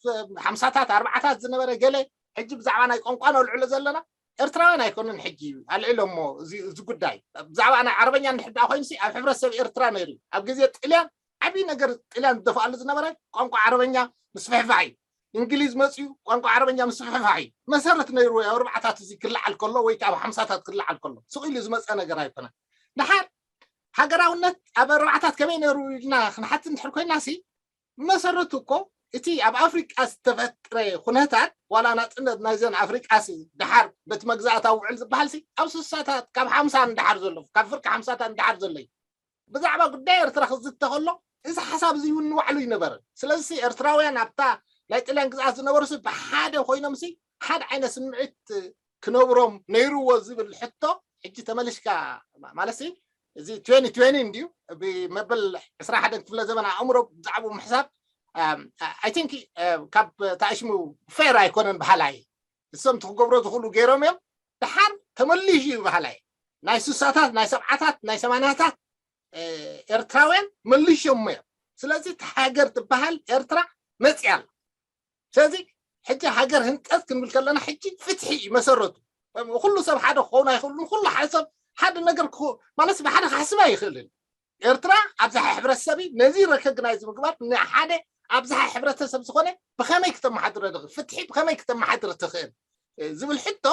ሓምሳታት ኣርባዓታት ዝነበረ ገለ ሕጂ ብዛዕባ ናይ ቋንቋ ነልዕሎ ዘለና ኤርትራውያን ኣይኮኑን ሕጂ ኣልዕሎሞ እዚ ጉዳይ ብዛዕባ ናይ ዓረበኛ እንድሕር ኮይኑሲ ኣብ ሕብረተሰብ ኤርትራ ነይሩ ኣብ ግዜ ጥልያን ዓብዪ ነገር ጥልያን ዝደፍኣሉ ዝነበረ ቋንቋ ዓረበኛ ምስፍሕፋሕ እዩ። እንግሊዝ መፅዩ ቋንቋ ዓረበኛ ምስፍሕፋሕ እዩ። መሰረት ነይሩ ኣብ ኣርባዓታት እዚ ክለዓል ከሎ ወይ ከዓ ኣብ ሓምሳታት ክለዓል ከሎ ስቕ ኢሉ ዝመፀ ነገር ኣይኮነን። ድሓር ሃገራውነት ኣብ ኣርባዓታት ከመይ ነይሩ ኢልና ክንሓት እንድሕር ኮይና ሲ መሰረቱ እኮ እቲ ኣብ ኣፍሪቃ ዝተፈጥረ ኩነታት ዋላ ናፅነት ናይዘን ኣፍሪቃ ሲ ድሓር በቲ መግዛእታዊ ውዕል ዝበሃል ሲ ኣብ ስሳታት ካብ ሓምሳ ንድሓር ዘሎ ካብ ፍርቂ ሓምሳታት ንድሓር ዘሎ እዩ። ብዛዕባ ጉዳይ ኤርትራ ክዝተ ከሎ እዚ ሓሳብ እዚ እውን ንባዕሉ ይነበረ። ስለዚ ኤርትራውያን ኣብታ ናይ ጥልያን ግዝኣት ዝነበሩ ሲ ብሓደ ኮይኖም ሲ ሓደ ዓይነት ስምዒት ክነብሮም ነይርዎ ዝብል ሕቶ ሕጂ ተመሊስካ ማለት እዚ ትዌንቲ ትዌንቲ እንድዩ ብመበል ዕስራ ሓደን ክፍለ ዘመን ኣእምሮ ብዛዕባኡ ምሕሳብ I think ካብ ታእሽሙ ፌር ኣይኮነን በሃላይ እሶም ትክገብሮ ዝኽእሉ ገይሮም እዮም። ድሓር ተመሊሹ እዩ በሃላይ ናይ ስሳታት ናይ ሰብዓታት ናይ ሰማንያታት ኤርትራውያን መሊሾሞ እዮም። ስለዚ እቲ ሃገር ትበሃል ኤርትራ መፅያ ኣላ። ስለዚ ሕጂ ሃገር ህንፀት ክንብል ከለና ሕጂ ፍትሒ እዩ መሰረቱ። ኩሉ ሰብ ሓደ ክኸውን ኣይኽእሉን። ኩሉ ሓደ ሰብ ሓደ ነገር ማለት ብሓደ ክሓስብ ኣይኽእልን። ኤርትራ ኣብዝሓ ሕብረተሰብ ነዚ ረከግናይዝ ምግባር ንሓደ ኣብዝሓ ሕብረተሰብ ዝኾነ ብኸመይ ክተመሓድረ ትኽእል ፍትሒ ብኸመይ ክተመሓድር ትኽእል ዝብል ሕቶ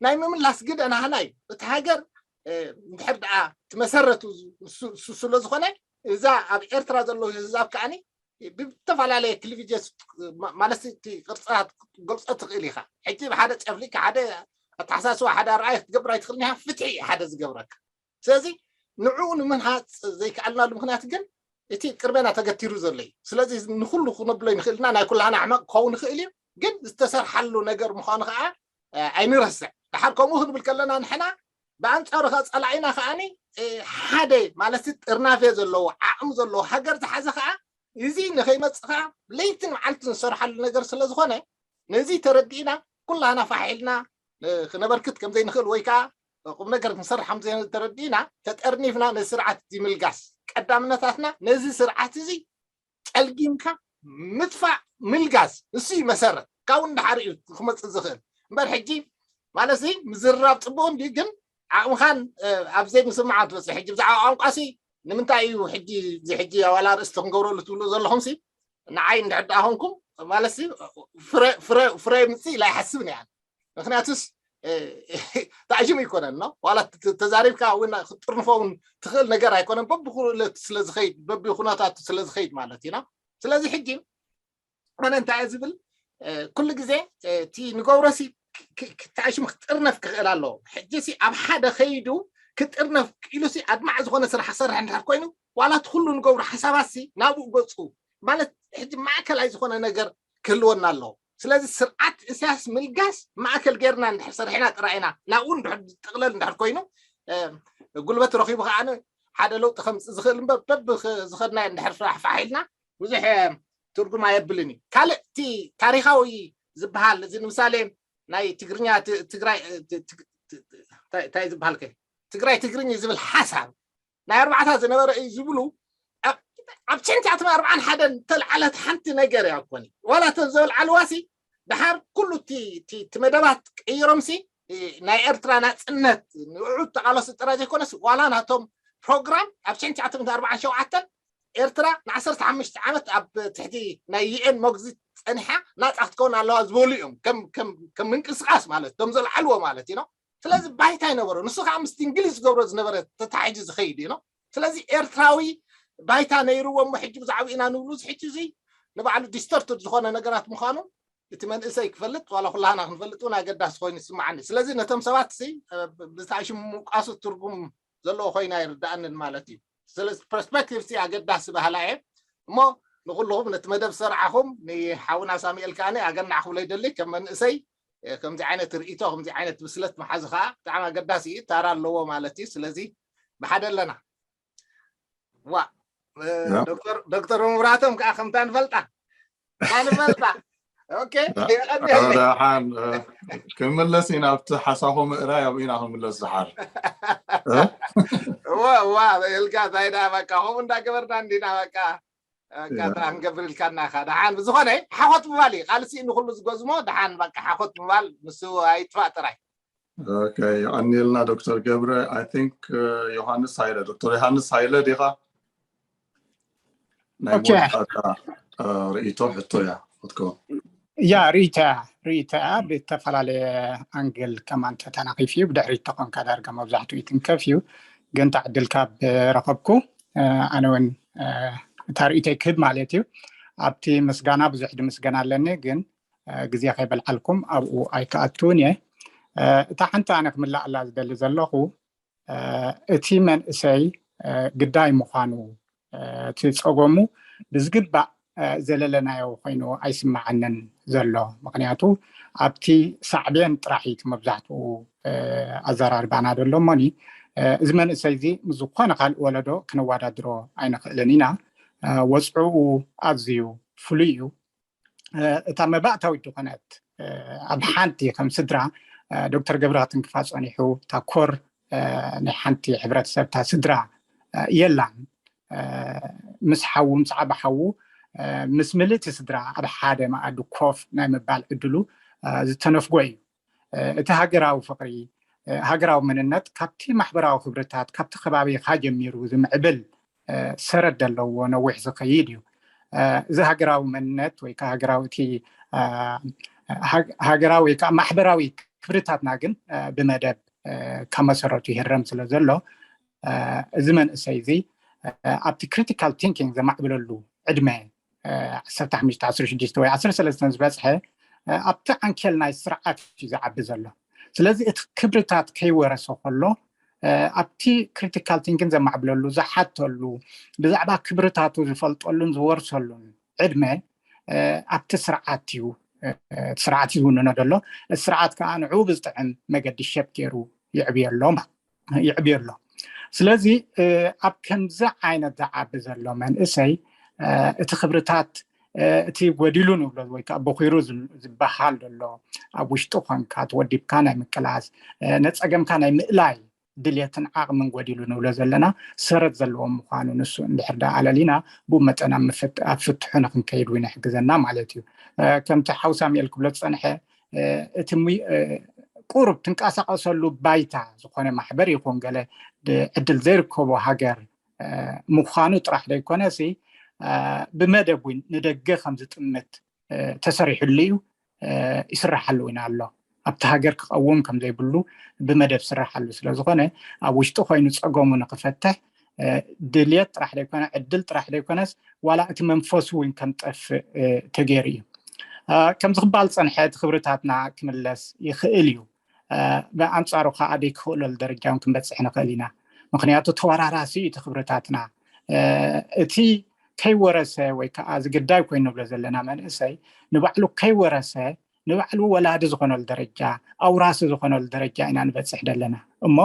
ናይ ምምላስ ግደ ናህና እዩ። እቲ ሃገር እንድሕር ደኣ ትመሰረቱ እሱ ስለ ዝኾነ እዛ ኣብ ኤርትራ ዘለዉ ህዛብ ከዓኒ ብዝተፈላለየ ክሊቪጀስ ማለት እቲ ቅርፅታት ገልፆ ትኽእል ኢኻ። ሕጂ ብሓደ ጨፍሊካ ሓደ ኣተሓሳስባ ሓደ ኣርኣይ ክትገብር ኣይትኽእልን ኢኻ። ፍትሒ እዩ ሓደ ዝገብረካ። ስለዚ ንዕኡ ንምንሃፅ ዘይከኣልናሉ ምክንያት ግን እቲ ቅርበና ተገቲሩ ዘሎ እዩ። ስለዚ ንኩሉ ክነብሎ ንክእልና ናይ ኩላህና ሕመቕ ክኸውን ይኽእል እዩ፣ ግን ዝተሰርሓሉ ነገር ምዃኑ ከዓ ኣይንረስዕ። ድሓር ከምኡ ክንብል ከለና ንሕና ብኣንፃሩ ከዓ ፀላኢና ከዓኒ ሓደ ማለት ጥርናፌ ዘለዎ ዓቕሚ ዘለዎ ሃገር ዝሓዘ ከዓ እዚ ንኸይመፅእ ከዓ ለይትን መዓልቲ ንሰርሓሉ ነገር ስለዝኾነ ነዚ ተረዲእና ኩላና ፋሕ ኢልና ክነበርክት ከምዘይንኽእል ወይ ከዓ ቁም ነገር ክንሰርሕ ከምዘይንኽእል ተረዲእና ተጠርኒፍና ነዚ ስርዓት እዚ ምልጋስ ቀዳምነታትና ነዚ ስርዓት እዚ ጨልጊምካ ምጥፋእ ምልጋስ እሱ እዩ መሰረት ካብኡ ንድሓር እዩ ክመፅእ ዝኽእል እምበር ሕጂ ማለት ምዝርራብ ፅቡቅ እንዲ ግን ዓቕምኻን ኣብ ዘይምስምማዕ ትበፅሕ ሕጂ ብዛዕባ ቋንቋ ሲ ንምንታይ እዩ ሕጂ እዚ ሕጂ ዋላ ኣርእስቲ ክንገብረሉ ትብሉ ዘለኹም ሲ ንዓይ እንድሕር ደኣ ኾንኩም ማለት ፍረ ምፅእ ኢላ ኣይሓስብን እያ ምክንያቱስ ታዕሽም ይኮነን ነው ዋላ ተዛሪብካ እውን ክትጥርንፎ እውን ትኽእል ነገር ኣይኮነን በብኩለት ስለዝኸይድ በብኩነታቱ ስለዝኸይድ ማለት እዩ ነው ስለዚህ ሕጂ ኣነ እንታይ እየ ዝብል ኩሉ ግዜ እቲ ንገብሮ ሲ ታዕሽም ክጥርነፍ ክኽእል ኣለዎ ሕጂ ሲ ኣብ ሓደ ከይዱ ክጥርነፍ ኢሉ ሲ ኣድማዕ ዝኾነ ስራሕ ክሰርሕ እንድሕር ኮይኑ ዋላ እቲ ኩሉ ንገብሮ ሓሳባት ሲ ናብኡ ገፁ ማለት ሕጂ ማእከላይ ዝኾነ ነገር ክህልወና ኣለዎ ስለዚ ስርዓት እስያስ ምልጋስ ማእከል ጌርና እንድሕር ሰሪሕና ጥራይ ኢና ናብኡ እንድሕር ጥቕለል እንድሕር ኮይኑ ጉልበት ረኺቡ ከዓ ሓደ ለውጢ ከምፅእ ዝኽእል እምበር በብ ዝኸድናዮ እንድሕር ፋሕፋሕ ኢልና ብዙሕ ትርጉም ኣየብልን እዩ ካልእ እቲ ታሪካዊ ዝበሃል እዚ ንምሳሌ ናይ ትግርኛ ትግራይ እንታይ ዝበሃል ትግራይ ትግርኝ ዝብል ሓሳብ ናይ ኣርባዕታ ዝነበረ እዩ ዝብሉ ኣብ ሸንቲ ኣርባዓን ሓደን ተልዓለት ሓንቲ ነገር እያ ኮኒ ዋላ እተን ዘልዓልዋ ሲ ድሓር ኩሉ እቲ መደባት ቀይሮም ሲ ናይ ኤርትራ ናፅነት ንዑ ተቃለሱ ጥራይ ዘይኮነስ ዋላ ናቶም ፕሮግራም ኣብ ሸንቲ ኣርባዓን ሸውዓተን ኤርትራ ንዓሰርተ ሓሙሽተ ዓመት ኣብ ትሕቲ ናይ ዩኤን መግዚት ፀኒሓ ናፃ ክትከውን ኣለዋ ዝበሉ እዮም ከም ምንቅስቃስ ማለት እቶም ዘልዓልዎ ማለት እዩ ስለዚ ባይታ ይነበሮ። ንሱ ከዓ ምስቲ እንግሊዝ ዝገብሮ ዝነበረ ተታሒዙ ዝኸይድ እዩ። ስለዚ ኤርትራዊ ባይታ ነይርዎ እሞ ሕጂ ብዛዕባ ኢና ንብሉ፣ እዚ ሕጂ እዚ ንባዕሉ ዲስተርትድ ዝኾነ ነገራት ምዃኑ እቲ መንእሰይ ክፈልጥ፣ ዋላ ኩላህና ክንፈልጥ እውን ኣገዳሲ ኮይኑ ይስምዓኒ። ስለዚ ነቶም ሰባት ሲ ብዝተኣሽ ምቃሱ ትርጉም ዘለዎ ኮይና ይርዳኣንን ማለት እዩ። ስለዚ ፐርስፔክቲቭ ሲ ኣገዳሲ ባህላ እየ እሞ ንኩልኹም ነቲ መደብ ዝሰርዓኹም ንሓውና ሳሙኤል ከኣነ ኣገናዕ ክብሎ ይደሊ። ከም መንእሰይ ከምዚ ዓይነት ርእይቶ ከምዚ ዓይነት ብስለት መሓዚ ከዓ ብጣዕሚ ኣገዳሲ እዩ። ታራ ኣለዎ ማለት እዩ። ስለዚ ብሓደ ኣለና። ዋ ዶክተር መብራቶም ከዓ ከምታ ንፈልጣ ንፈልጣ። ደሓን ክንምለስ ኢና። ኣብቲ ሓሳኹ ምእራይ ኣብኡ ኢና ክንምለስ። ዝሓር ዋ ኢልካ እንታይ ዳ በቃ ከምኡ እንዳገበርና እንዲና በቃ ክንገብር ኢልካና ኢኻ። ደሓን ብዝኾነ ሓኾት ምባል እዩ። ቃልሲ ንኩሉ ዝጎዝሞ ደሓን በቃ ሓኾት ምባል ምስ ኣይጥፋእ ጥራይ። የቐንየልና ዶክተር ገብረ። I think ዮሃንስ ሃይለ፣ ዶክተር ዮሃንስ ሃይለ ዲኻ? ናይ መወዳእታ ርእይቶ ሕቶ እያ ክትከውን። ያ ርእይቶ እያ፣ ርእይቶ እያ። ብተፈላለየ ኣንግል ከማን ተተናኺፍ እዩ። ብድሕሪት ተኾንካ ዳርጋ መብዛሕትኡ ይትንከፍ እዩ። ግን ተዕድል ካብ ረኸብኩ ኣነ እውን እታ ርእይቶይ ክህብ ማለት እዩ። ኣብቲ ምስጋና ብዙሕ ድምስገና ኣለኒ፣ ግን ግዜ ከይበልዓልኩም ኣብኡ ኣይክኣትውን እየ። እታ ሓንቲ ኣነ ክምልኣላ ዝደሊ ዘለኹ እቲ መንእሰይ ግዳይ ምዃኑ እቲ ፀገሙ ብዝግባእ ዘለለናዮ ኮይኑ ኣይስማዓንን ዘሎ። ምክንያቱ ኣብቲ ሳዕቤን ጥራሕ እዩ መብዛሕትኡ ኣዘራርባና ዘሎ እሞኒ እዚ መንእሰይ እዚ ምስ ዝኾነ ካልእ ወለዶ ክነወዳድሮ ኣይንኽእልን ኢና። ወፅዕኡ ኣዝዩ ፍሉይ እዩ። እታ መባእታዊት ዝኾነት ኣብ ሓንቲ ከም ስድራ ዶክተር ገብረ ክትንክፋ ፀኒሑ እታ ኮር ናይ ሓንቲ ሕብረተሰብ እታ ስድራ የላን። ምስ ሓዉ ምስ ዓቢ ሓዉ ምስ ምልእቲ ስድራ ኣብ ሓደ መኣዲ ኮፍ ናይ ምባል ዕድሉ ዝተነፍጎ እዩ። እቲ ሃገራዊ ፍቕሪ፣ ሃገራዊ መንነት ካብቲ ማሕበራዊ ክብርታት ካብቲ ከባቢኻ ጀሚሩ ዝምዕብል ሰረት ዘለዎ ነዊሕ ዝኸይድ እዩ። እዚ ሃገራዊ መንነት ወይ ከዓ ሃገራዊ እቲ ሃገራዊ ወይ ከዓ ማሕበራዊ ክብርታትና ግን ብመደብ ካብ መሰረቱ ይህረም ስለ ዘሎ እዚ መንእሰይ እዚ ኣብቲ ክሪቲካል ቲንኪንግ ዘማዕብለሉ ዕድመ ዓሰርተ ሓሙሽተ ዓሰርተ ሽዱሽተ ወይ ዓሰርተ ሰለስተ ዝበፅሐ ኣብቲ ዓንኬል ናይ ስርዓት እዩ ዝዓቢ ዘሎ። ስለዚ እቲ ክብርታት ከይወረሰ ከሎ ኣብቲ ክሪቲካል ቲንኪንግ ዘማዕብለሉ ዝሓተሉ ብዛዕባ ክብርታቱ ዝፈልጠሉን ዝወርሰሉን ዕድመ ኣብቲ ስርዓት እዩ ስርዓት እዩ ዝውንኖ ዘሎ። ስርዓት ከዓ ንዕኡ ብዝጥዕም መገዲ ሸፕ ገይሩ ይዕብየሎም ይዕብየሎ። ስለዚ ኣብ ከምዚ ዓይነት ዝዓቢ ዘሎ መንእሰይ እቲ ክብርታት እቲ ጎዲሉ ንብሎ ወይ ከዓ በኺሩ ዝበሃል ዘሎ ኣብ ውሽጢ ኮንካ ተወዲብካ ናይ ምቅላስ ነፀገምካ ናይ ምእላይ ድልየትን ዓቕምን ጎዲሉ ንብሎ ዘለና ሰረት ዘለዎ ምዃኑ ንሱ እንድሕር ዳ ኣለሊና ብኡ መጠን ኣብ ፍትሑ ንክንከይድ እውን ይሕግዘና ማለት እዩ። ከምቲ ሓው ሳሙኤል ክብሎ ዝፀንሐ እቲ ቁሩብ ትንቀሳቀሰሉ ባይታ ዝኾነ ማሕበር ይኹን ገለ ዕድል ዘይርከቦ ሃገር ምዃኑ ጥራሕ ዘይኮነ ሲ ብመደብ እውን ንደገ ከም ዝጥምት ተሰሪሕሉ እዩ ይስራሓሉ እውን ኣሎ። ኣብቲ ሃገር ክቐውም ከም ዘይብሉ ብመደብ ስራሓሉ ስለ ዝኾነ ኣብ ውሽጢ ኮይኑ ፀገሙ ንክፈትሕ ድልየት ጥራሕ ዘይኮነ ዕድል ጥራሕ ዘይኮነስ ዋላ እቲ መንፈሱ እውን ከም ጠፍእ ተገይሩ እዩ። ከምዚ ክበሃል ዝፀንሐ እቲ ክብርታትና ክምለስ ይኽእል እዩ። ብኣንፃሩ ከዓ ደይ ክኽእለሉ ደረጃ እውን ክንበፅሕ ንኽእል ኢና። ምክንያቱ ተወራራሲ እዩ እቲ ክብርታትና። እቲ ከይወረሰ ወይ ከዓ ዝግዳይ ኮይኑ ንብሎ ዘለና መንእሰይ ንባዕሉ ከይወረሰ ንባዕሉ ወላዲ ዝኾነሉ ደረጃ ኣውራሲ ዝኾነሉ ደረጃ ኢና ንበፅሕ ዘለና እሞ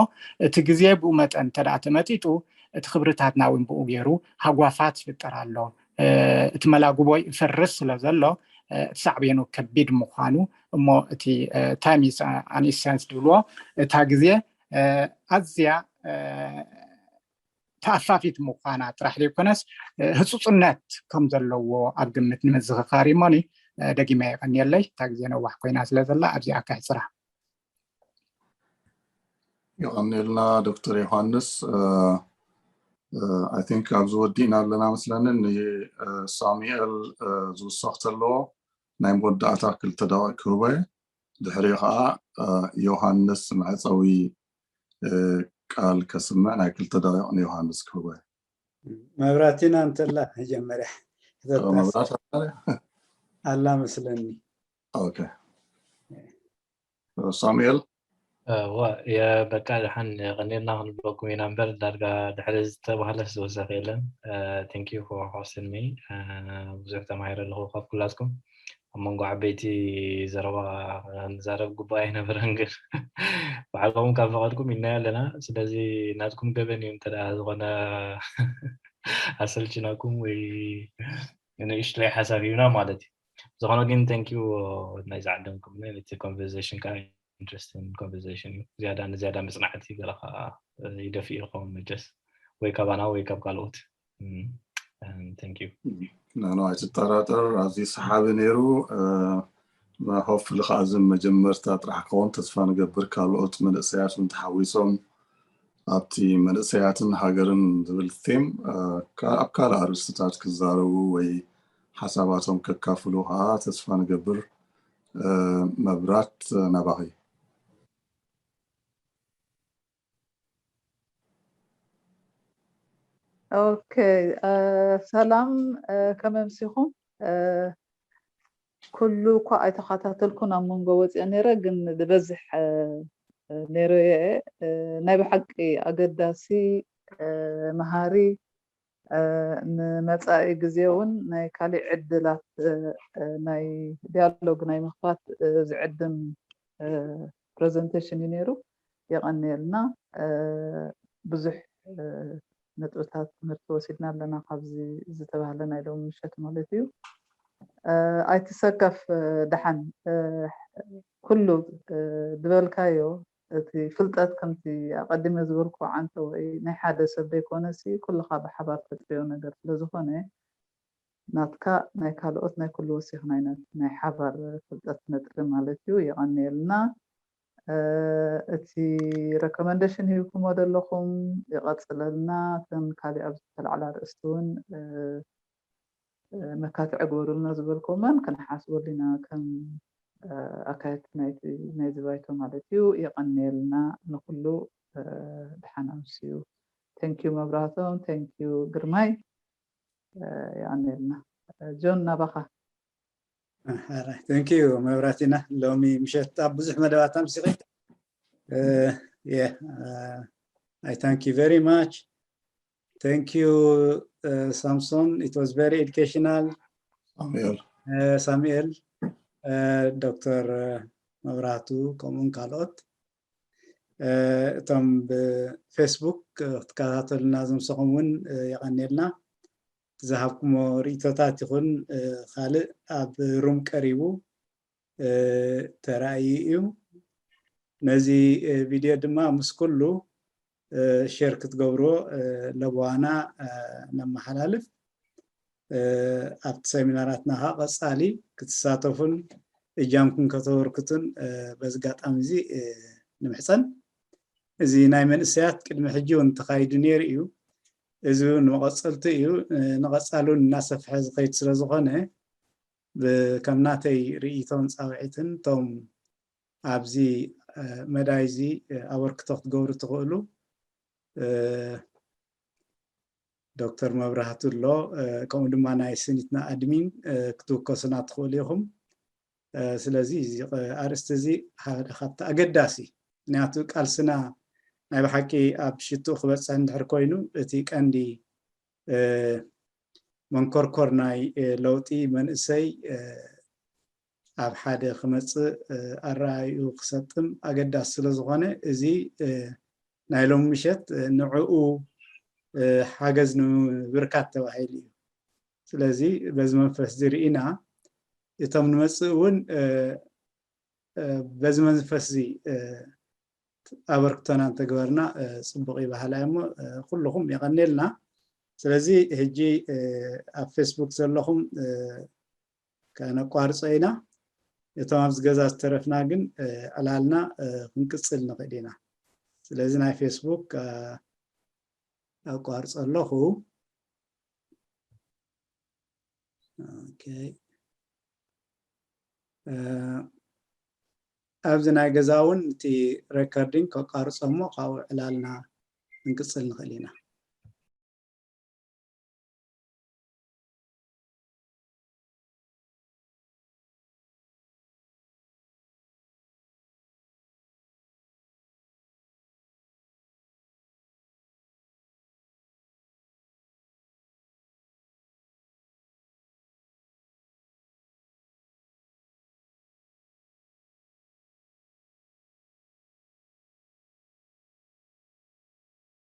እቲ ግዜ ብኡ መጠን እንተ ተመጢጡ እቲ ክብርታትና እውን ብኡ ገይሩ ሃጓፋት ይፍጠር ኣሎ። እቲ መላጉቦ ይፈርስ ስለ ዘሎ እቲ ሳዕቤኑ ከቢድ ምዃኑ እሞ እቲ ታይም ኢስ ኣን ኢሰንስ ዝብልዎ እታ ግዜ ኣዝያ ተኣፋፊት ምዃና ጥራሕ ዘይኮነስ ህፁፅነት ከም ዘለዎ ኣብ ግምት ንምዝኽኻር እሞኒ ደጊመ የቐንየለይ። እታ ግዜ ነዋሕ ኮይና ስለ ዘላ ኣብዚኣ ከሕፅራ። የቐንየልና ዶክተር ዮሃንስ። I think ኣብዚ ወዲእና ኣለና መስለኒ። ንሳሙኤል ዝውሰኽ ተለዎ ናይ መወዳእታ ክልተ ደቂቕ ክህቦ እየ። ድሕሪኡ ከዓ ዮሃንስ መዕፀዊ ቃል ከስምዕ ናይ ክልተ ደቂቕ ንዮሃንስ ክህቦ። መብራቲና እንተላ መጀመርያ መብራት ኣላ መስለኒ። ኦኬ ሳሙኤል ዋ በቃ ደሓን ቀኒልና ክንብለኩም ኢና እምበር ዳርጋ ድሕሪ ዝተባህለ ዝወሰኽ የለን። Thank you for hosting me። ብዙሕ ተማሂረ ኣለኹ ካብ ኩላትኩም። ኣብ መንጎ ዓበይቲ ዘረባ ንዛረብ ግቡእ ኣይነበረን ግን ባዕልኹም ካብ ፈቐድኩም ኢልናዮ ኣለና። ስለዚ ናትኩም ገበን እዩ እንተ ዝኾነ ኣሰልችናኩም ወይ ንእሽቶይ ሓሳብ ሂብና ማለት እዩ። ዝኾነ ግን thank you ናይ ዝዓደምኩም ነቲ conversation ከዓ interesting conversation እዩ። ዝያዳ ንዝያዳ መፅናዕቲ ገለ ከዓ ይደፍእ ኢኹም መቸስ ወይ ካባና ወይ ካብ ካልኦት። Thank you። ንሕና ኣይትጠራጠር ኣዝዩ ሰሓቢ ነይሩ። Hopefully ከዓ እዚ መጀመርታ ጥራሕ ክኸውን ተስፋ ንገብር። ካልኦት መንእሰያት እውን ተሓዊሶም ኣብቲ መንእሰያትን ሃገርን ዝብል theme ኣብ ካልእ ኣርእስትታት ክዛረቡ ወይ ሓሳባቶም ከካፍሉ ከዓ ተስፋ ንገብር። መብራት ናባኺ። ኦኬ ሰላም ከመምሲኹም። ኩሉ እኳ ኣይተኸታተልኩን ኣብ መንጎ ወፂኦ ነይረ ግን ዝበዝሕ ነይረ እየ። ናይ ብሓቂ ኣገዳሲ መሃሪ ንመፃኢ ግዜ እውን ናይ ካሊእ ዕድላት ናይ ዲያሎግ ናይ ምኽፋት ዝዕድም presentation እዩ ነይሩ። የቐንየልና። ብዙሕ ነጥብታት ትምህርቲ ወሲድና ኣለና ካብዚ ዝተባህለ ናይ ሎሚ ምሸት ማለት እዩ። ኣይትሰከፍ ደሓን ኩሉ ዝበልካዮ እቲ ፍልጠት ከምቲ ኣቐዲመ ዝበልኩ ዓንተ ወይ ናይ ሓደ ሰብ ዘይኮነሲ ኩልኻ ብሓባር ተጥርዮ ነገር ስለዝኾነ ናትካ ናይ ካልኦት ናይ ኩሉ ወሲኽና ኢና ናይ ሓባር ፍልጠት ነጥሪ ማለት እዩ። የቐንየልና። እቲ recommendation ሂብኩሞ ዘለኹም ይቐፅለልና። እተን ካሊእ ኣብ ዝተላዕላ ኣርእስቲ እውን መካትዒ ግበሩልና ዝበልኩመን ክንሓስበሉ ኢና ከም ኣካየድቲ ናይዚ ባይቶ ማለት እዩ። የቐንየልና ንኩሉ። ደሓን ኣምስዩ። Thank you መብራህቶም፣ thank you ግርማይ። የቐንየልና። ጆን ናባኻ። Thank you መብራቲና። ሎሚ ምሸት ኣብ ብዙሕ መደባት ኣምሲኺ። I thank you very much. Thank you Samson, it was very educational. ሳሙኤል ሳሙኤል፣ ዶክተር መብራቱ ከምኡን ካልኦት እቶም ብፌስቡክ ክትከታተሉና ዘምሰኹም እውን የቐንየልና። ዝሃብኩሞ ርእቶታት ይኹን ካልእ ኣብ ሩም ቀሪቡ ተራእዩ እዩ። ነዚ ቪድዮ ድማ ምስ ኩሉ ሸር ክትገብርዎ ለበዋና ነመሓላልፍ። ኣብቲ ሰሚናራትና ከዓ ቀፃሊ ክትሳተፉን እጃምኩም ከተበርክቱን በዚ ኣጋጣሚ እዚ ንምሕፀን። እዚ ናይ መንእሰያት ቅድሚ ሕጂ እውን ተኻይዱ ነይሩ እዩ። እዚ እውን መቐፀልቲ እዩ። ንቐፃሊ እውን እናሰፍሐ ዝኸይድ ስለዝኾነ ከም ናተይ ርእይቶን ፃውዒትን እቶም ኣብዚ መዳይ እዚ ኣበርክቶ ክትገብሩ ትኽእሉ ዶክተር መብራህቱ ኣሎ፣ ከምኡ ድማ ናይ ስኒትና ኣድሚን ክትውከሱና ትኽእሉ ኢኹም። ስለዚ እዚ ኣርእስቲ እዚ ሓደ ካብቲ ኣገዳሲ፣ ምክንያቱ ቃልስና ናይ ብሓቂ ኣብ ሽትኡ ክበፅሕ እንድሕር ኮይኑ እቲ ቀንዲ መንኮርኮር ናይ ለውጢ መንእሰይ ኣብ ሓደ ክመፅእ ኣረኣይኡ ክሰጥም ኣገዳሲ ስለዝኾነ እዚ ናይ ሎሚ ምሸት ንዕኡ ሓገዝ ንምብርካት ተባሂሉ እዩ። ስለዚ በዚ መንፈስ እዚ ርኢና እቶም ንመፅእ እውን በዚ መንፈስ እዚ ኣበርክቶና እንተገበርና ፅቡቕ ይበሃላ እሞ ኩልኹም የቐኔልና። ስለዚ ሕጂ ኣብ ፌስቡክ ዘለኹም ከነቋርጾ ኢና። እቶም ኣብዚ ገዛ ዝተረፍና ግን ዕላልና ክንቅጽል ንኽእል ኢና። ስለዚ ናይ ፌስቡክ ኣቋርጾ ኣለኹ። ኦኬ። ኣብዚ ናይ ገዛ እውን እቲ recording ከቃርጾ እሞ ካብኡ ዕላልና ክንቅጽል ንኽእል ኢና።